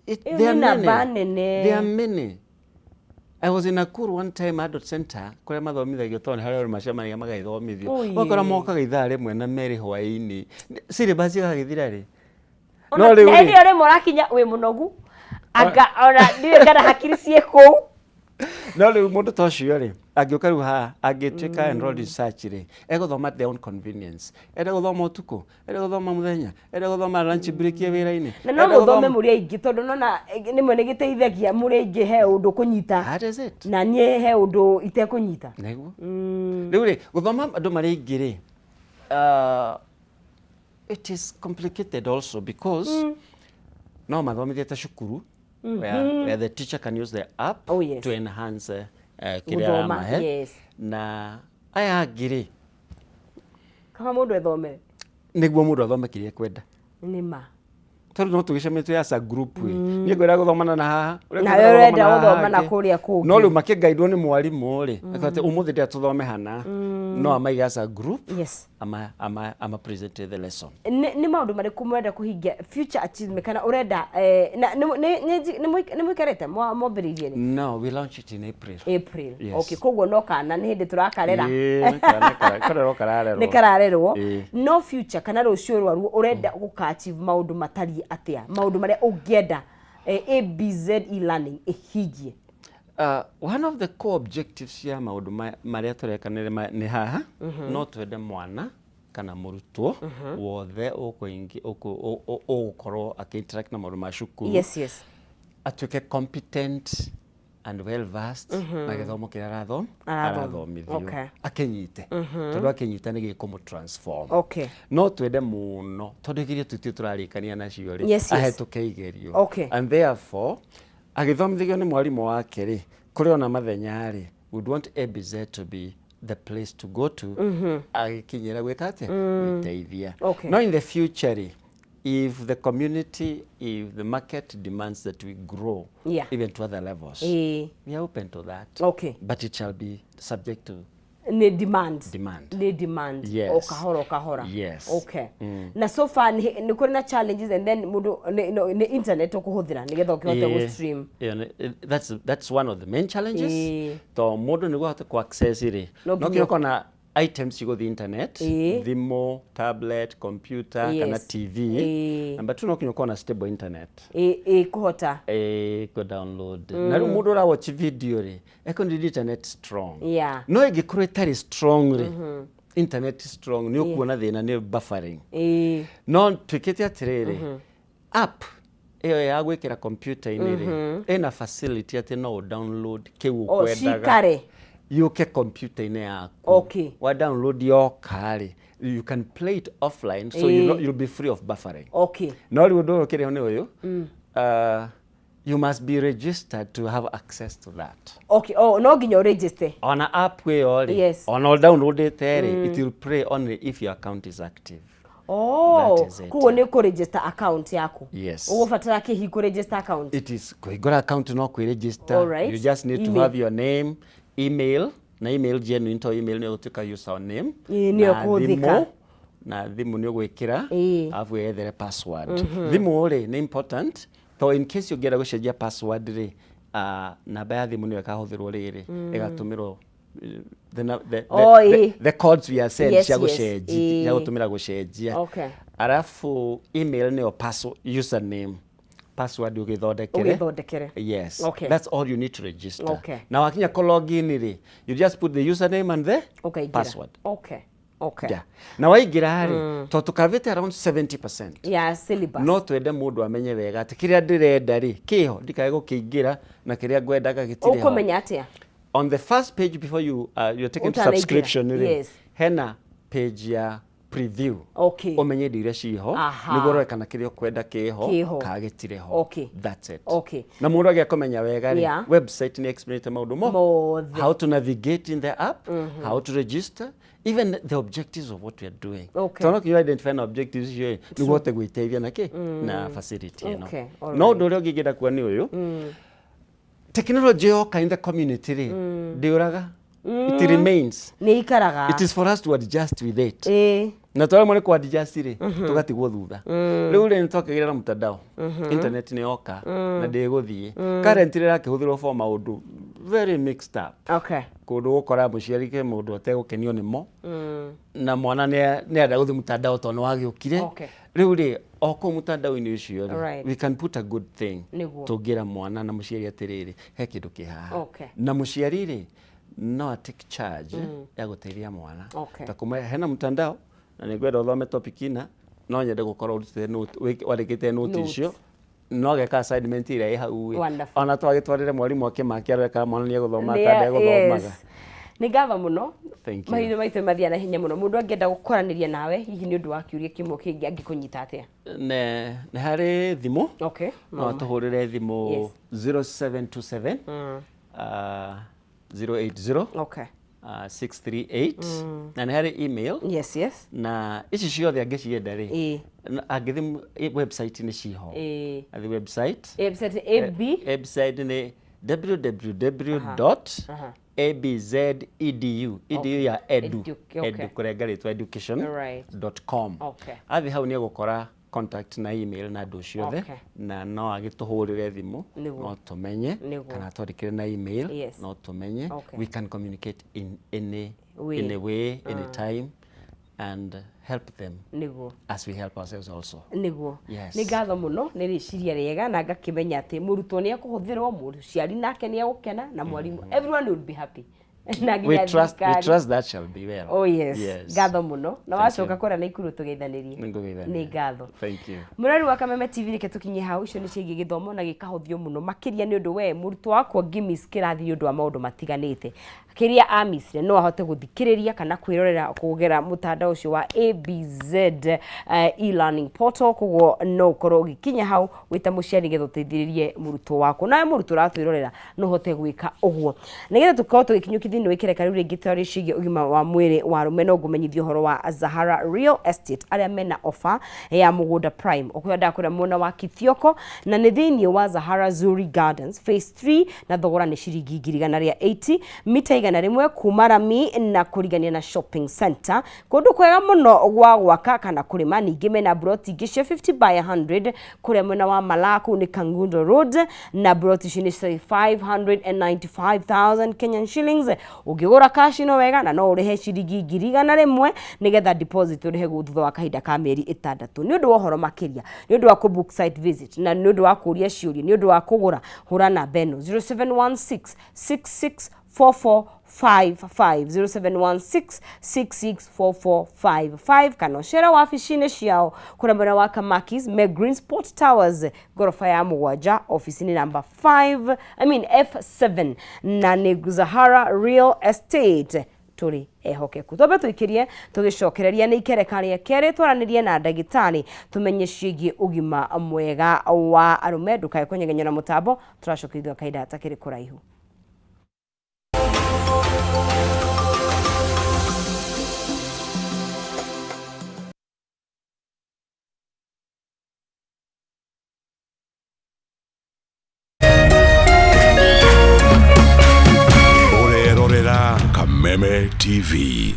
Ĩyo There nĩ are namba many. nene. There are many. I was in Nakuru one time, adult center kũrĩa mathomithagio, tondũ nĩ harĩa andũ macemanagia magagĩthomithio. Oi. Ũgakora mokaga ithaa rĩmwe na merĩ hwaĩ-inĩ, syllabus ĩgagĩthira rĩ. Ona No rĩu na hĩndĩ rĩ ĩyo rĩmwe ũrakinya wĩ mũnogu, anga ona ndiũĩ kana hakiri ciĩ kũu. No rĩu mũndũ ta ũcio rĩ, angĩũka rĩu haha, angĩtuĩka enrolled in search rĩ, egũthoma at their own convenience. Enda gũthoma ũtukũ, enda gũthoma mũthenya, enda gũthoma lunch break ya wĩra-inĩ. Na no enda mũthome gũthoma- mũrĩ aingĩ, tondũ nona rĩmwe nĩ gĩteithagia mũrĩ aingĩ, he ũndũ kũnyita. That is it. Na niĩ he ũndũ itekũnyita. Nĩguo. Rĩu rĩ, gũthoma andũ marĩ aingĩ rĩ, it is complicated also because no mathomithie ta cukuru where the teacher can use the app Oh, yes. to enhance kĩrĩa Gũthoma, aramahe. Na aya angĩ rĩ, Kaba mũndũ ethomere. Nĩguo mũndũ athome kĩrĩa ekwenda. Nĩ ma. Tondũ no tũgĩcemanie twĩ as a group ĩ, niĩ ngwenda gũthomana na haha, ũrĩa Nawe ũngĩ ũrenda gũthoma na gũthoma na haha. kũrĩa kũngĩ. No rĩu makĩgaidwo nĩ mwarimũ rĩ, akauga atĩ ũmũthĩ ndĩrenda tũthome hana, no amaige as a group, ama present the lesson. Nĩ maũndũ marĩkũ mũrenda kũhingia, future achievement, kana ũrenda na nĩ mũikarĩte mwambĩrĩirie rĩ? No, we launch it in April. April. Yes. Okay, koguo no kana nĩ hĩndĩ tũrakarera. Ĩĩ, nĩ kana karerwo kararerwo. Nĩ kararerwo. No future kana rũciũ rwaruo, ũrenda gũka achieve maũndũ matariĩ atĩa, maũndũ marĩa ũngĩenda ABZ e-learning ĩhingie? One of the core objectives ya maũndũ marĩa tũreka nĩ haha, no twende mwana kana mũrutwo wothe ũgũkorwo akĩ-interact na maũndũ ma cukuru atuĩke competent and well versed na gĩthomo kĩrĩa Arathoma. arathomithio, akĩnyite, tondũ akĩnyita nĩ gĩkũmũ transform. No twende mũno, tondũ igerio tũtirĩ tũrarĩkania nacio rĩ, ahĩtũke igerio. And therefore agĩthomithagio nĩ mwarimũ wake rĩ, kũrĩ ona mathenya rĩ, we would want ABZ to be the place to go to agĩkinyĩra gwĩka atĩa, gwĩteithia. No in the future rĩ, if the community, if the market demands that we grow even to other levels, we are open to that. But it shall be subject to Nĩ demand. Demand. Nĩ demand. Yes. O kahora o kahora. Yes. Okay. Na so far nĩ kũrĩ na challenges, and then mũndũ nĩ internet ũkũhũthĩra nĩgetha ũkĩhote gũ stream? Yeah, that's one of the main challenges. To mũndũ nĩguo ahote ku access rĩ, No no nginya nginya ũkorwo na items cigũthiĩ internet, thimũ, tablet, computer kana TV. Number two, no nginya ũkorwo na stable internet. Ĩ kũhota. Kũ download. Na rĩu mũndũ ũra watch video rĩ, eko need internet strong. No ĩngĩkorwo ĩtarĩ strong rĩ, internet strong, nĩ ũkuona thĩna nĩ buffering. No twĩkĩte atĩrĩrĩ, app ĩyo ya gwĩkĩra computer-inĩ rĩ, ĩna facility atĩ no ũ download kĩu O, ũkwendaga cikare. yũke computer-inĩ yaku. Wa download yoka rĩ, you can play it offline, so you'll be free of buffering. No rĩu ũndũ ũyũ ũkĩrĩ ho nĩ ũyũ, you must be registered to have access to that. Okay. Oh, no nginya ũregister. Ona app ĩyo rĩ, ona ũdownloadĩte rĩ, it will play only if your account is active. That is it. Koguo nĩ kũ-register account yaku? Yes. Ũgũbatara kĩhi kũ-register account? It is kũhingũra account no kwĩ-register. Alright. You just need to Email. have your name, email, na email genuine, to email nĩ ũgũtuĩka username. Ĩĩ, nĩyo Na kũhũthĩka. thimũ nĩ ũgwĩkĩra, alafu wethere password. Thimũ rĩ, nĩ important to in case ũngĩenda gũcenjia password rĩ, namba ya thimũ nĩyo ĩkahũthĩrwo rĩrĩ, ĩgatũmĩrwo the, na- the, the, Oh, ĩĩ. the codes we are sent cia gũcenjia, cia gũtũmĩra gũcenjia. Alafu email nĩyo username, password ũgĩthondekere. Ũgĩthondekere. Yes. That's all you need to register. Na wakinya kũ login rĩ, you just put the username and the Ũkaingĩra. password. Okay. Yeah. Na waingĩra rĩ, tondũ tũkavĩte around 70% Ya syllabus. no twende mũndũ amenye wega atĩ kĩrĩa ndĩrenda rĩ, kĩho, ndikae gũkĩingĩra na kĩrĩa ngwendaga gĩtirĩ ho. Ũkũmenya atĩa? On the first page before you're taken to Ũtanaingĩra. subscription rĩ, hena page ya Preview. Ũmenye indo iria ciho, nĩguo ũrore kana kĩrĩa ũkwenda kĩho Kĩho. kana gĩtirĩ ho. That's it. Na mũndũ agĩa kũmenya wega rĩ, website nĩ explainĩte maũndũ mo Mothe. How to navigate in the app, how to register, even the objectives of what we are doing. Tondũ no kinya identify na objectives icio ĩ, nĩguo ũhote gwĩteithia na kĩ na facility ĩno. No ũndũ ũrĩa ũngĩ ingĩenda kuga nĩ ũyũ: technology yoka in the community rĩ, ndĩũraga, it remains. Nĩ ikaraga. It is for us to adjust with it. Na twaremwo nĩ kũ-adjust rĩ, tũgatigwo thutha. Rĩu rĩ, nĩtwakĩgĩra na mtandao, internet nĩ yoka na ndĩgũthiĩ. Currently ĩrakĩhũthĩrwo for maũndũ very mixed up. Kũndũ gũkora mũciari ke mũndũ ategũkenio nĩmo, na mwana nĩ arenda gũthiĩ mtandao tondũ nĩ wagĩũkire. Rĩu rĩ, o kũu mtandao-inĩ ũcio rĩ, we can put a good thing. Tũngĩra mwana na mũciari atĩrĩrĩ, he kĩndũ kĩ haha. Na mũciari rĩ, no a take charge ya gũteithia mwana, ta kũmwe hena mtandao na nĩ ngwenda ũthome topic ina, no nyende gũkorwo ũrutĩte note, wandĩkĩte note Notes. icio, no geka assignment ĩrĩa ĩ hau ĩ. Wonderful. Ona twagĩtwarĩre mwarimũ akĩmake arore kana mwana nĩ egũthoma kana ndegũthomaga. Yes. Nĩ ngatho mũno. Thank you. Mahinda maitũ mathiaga na ihenya mũno. Mũndũ angĩenda gũkwaranĩria nawe hihi nĩ ũndũ wa kĩũria kĩmwe kĩngĩ, angĩkũnyita atĩa? Nĩ harĩ thimũ. No tũhũrĩre thimũ 0727 080 638, na nĩ harĩ email. Na ici ciothe angĩcienda rĩ, angĩthiĩ website nĩ ciho. Athiĩ website. Website AB Website nĩ www dot abzedu, edu ya edu. Edu, okay. Edu kũrenga rĩtwa education dot com. Athiĩ hau nĩ egũkora contact na email na andũ ciothe. Na no agĩtũhũrĩre thimũ, no tũmenye, kana atwandĩkĩre na email, no tũmenye. We can communicate in any way. In a way, any time, and help them as we help ourselves also. Yes. Nĩ ngatho mũno, nĩ rĩciria rĩega, na ngakĩmenya atĩ mũrutwo nĩ ekũhũthĩrwo, mũciari nake nĩ egũkena, na mwarimũ, everyone will be happy, na We nginya trust, we thirikari. trust that shall be well. Oh yes. Yes. Ngatho mũno, na Thank wacoka you. kũrĩa na ikuru tũgeithanĩrie. Nĩngũgeithania. Nĩ ngatho. Thank you. Mũrori wa Kameme TV, reke tũkinye hau. Icio nĩ ciĩgiĩ gĩthomo na gĩkahũthio mũno makĩria, nĩ ũndũ we mũrutwo wakwa ngĩmiss kĩrathi nĩ ũndũ wa maũndũ matiganĩte, kĩrĩa amissire no ahote gũthikĩrĩria kana kwĩrorera kũgera mũtandao ũcio wa ABZ e-learning portal. Koguo no ũkorwo ũgĩkinya hau wĩta mũciari nĩgetha ũteithĩrĩrie mũrutwo waku, nawe mũrutwo ũratwĩrorera no ũhote gwĩka ũguo nĩgetha tũkorwo tũgĩkinyũkia thĩinĩ wa ikereka rĩu rĩngĩ twarĩ ciĩgiĩ ũgima wa mwĩrĩ wa arũme. No ngũmenyithia ũhoro wa Zahara Real Estate arĩa mena offer ya mũgũnda prime ũkwenda kũrĩa mwena wa Kithioko, na nĩ thĩinĩ wa Zahara Zuri Gardens phase 3, na thogora nĩ ciringi 180,000, mita 100 kuma rami na kũrigania na shopping center, kũndũ kwega mũno gwa gwaka kana kũrĩma. Ningĩ mena broti ingĩ cia 50 by 100 kũrĩa mwena wa Malaku, nĩ Kangundo Road, na broti ici nĩ 595,000 Kenyan shillings. Ũngĩgũra cash no wega, na no ũrĩhe ciringi 100,000 nĩgetha deposit ũrĩhe thutha wa kahinda ka mĩeri 6. Nĩ ũndũ wa ũhoro makĩria, nĩ ũndũ wa kũ book site visit, na nĩ ũndũ wa kũũria ciũria, nĩ ũndũ wa kũgũra, hũra namba ĩno 0716 66 4455, 0716 664455, kana ũcere wabici-inĩ ciao kũrĩa mwena wa Kamakis me Green Sport Towers, ngoroba ya 7, ofici-inĩ namba 5, I mean F7, na nĩ Zahara Real Estate, tũrĩ ehokeku. Twambe tũikĩrie, tũgĩcokereria nĩ ikereka rĩa kerĩ, twaranĩrie na ndagĩtarĩ tũmenye ciĩgiĩ ũgima mwega wa arũme. Ndũkae kũnyegenyera na mũtambo, tũracokerithio kahinda gatakĩrĩ kũraihu. Ũrerorera Kameme TV.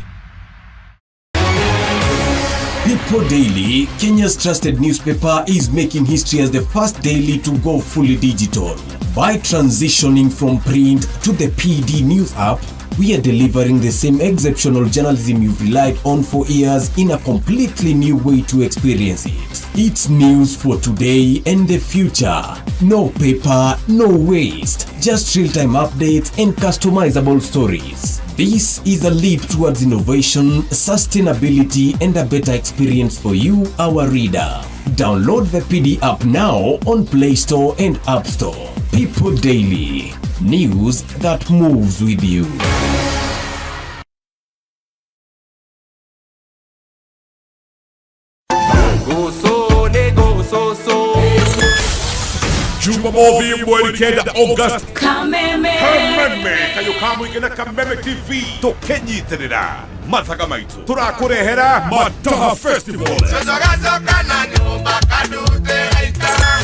People Daily, Kenya's trusted newspaper, is making history as the first daily to go fully digital. By transitioning from print to the PD News app, we are delivering the same exceptional journalism you've relied on for years in a completely new way to experience it. It's news for today and the future. No paper, no waste. Just real-time updates and customizable stories. This is a leap towards innovation, sustainability, and a better experience for you, our reader. Download the PD app now on Play Store and App Store. People Daily. News that moves with you. Jumamothi mweri 9 August. Kameme. Kameme kayũ ka mũingĩ na Kameme TV tũkĩnyitĩrĩra mathaga maitũ tũrakũrehera Mataha Festival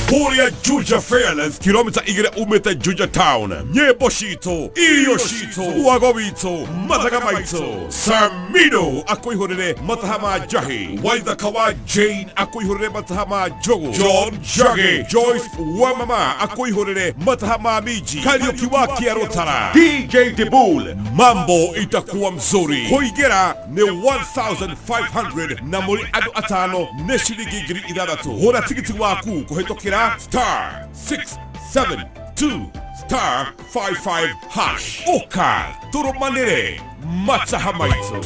kũrĩa Juja Fairlands, kilomita 2 umĩte Juja Town. Nyĩmbo citũ, irio citũ, wago witũ, mathaga maitũ. Samido akũihũrĩre mataha ma njahi, Waithaka wa Jane akũihũrĩre mataha ma njũgũ, John Njagi, Joyce wa mama akũihũrĩre mataha ma minji, Kariũki wa Kĩarũtara, DJ Dibul, mambo itakuwa mzuri. Kũingĩra nĩ 1500 na mũrĩ andũ 5 nĩ ciringi 6000. Gũra tigiti waku kũhĩtũkĩra *672*55#. Ũka tũrũmanĩre mataha maitũ.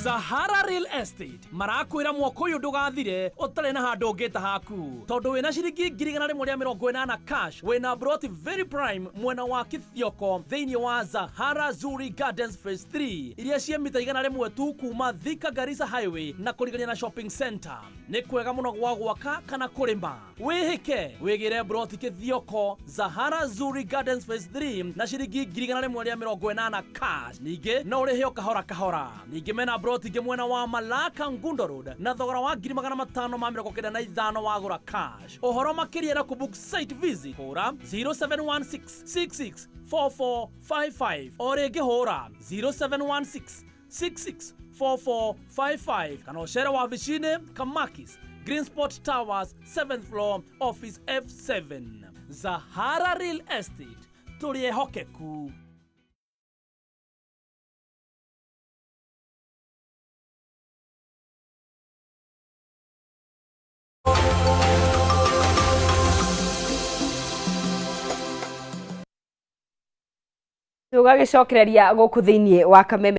Sahara Real Estate marakwĩra mwaka ũyũ ndũgathire ũtarĩ na handũ ũngĩta haku, tondũ wĩna ciringi 180,000 cash, wĩna broti very prime mwena wa Kithioko thĩinĩ wa Zahara Zuri Gardens Phase 3 iria ciĩ mita 100 tu kuma Thika Garissa Highway na kũrigania na shopping center. Nĩ kwega mũno gwa gwaka kana kũrĩma. Wĩhĩke wĩgĩre broti Kithioko Zahara Zuri Gardens Phase 3 na ciringi 180,000 cash. Ningĩ no ũrĩhe o kahora kahora. Ningĩ mena broti ingĩ mwena wa Malaka Ngundo Road na thogora wa 595,000 wagũra cash. Ũhoro makĩria na kũbook site visit hũra 0716664455, o rĩngĩ hũra 0716664455, kana ũcere wabici-inĩ Kamakis Green Spot Towers 7th floor, office F7. Zahara Real Estate, tũrĩ ehokeku. Tũgagĩcokereria gũkũ thĩinĩ wa Kameme.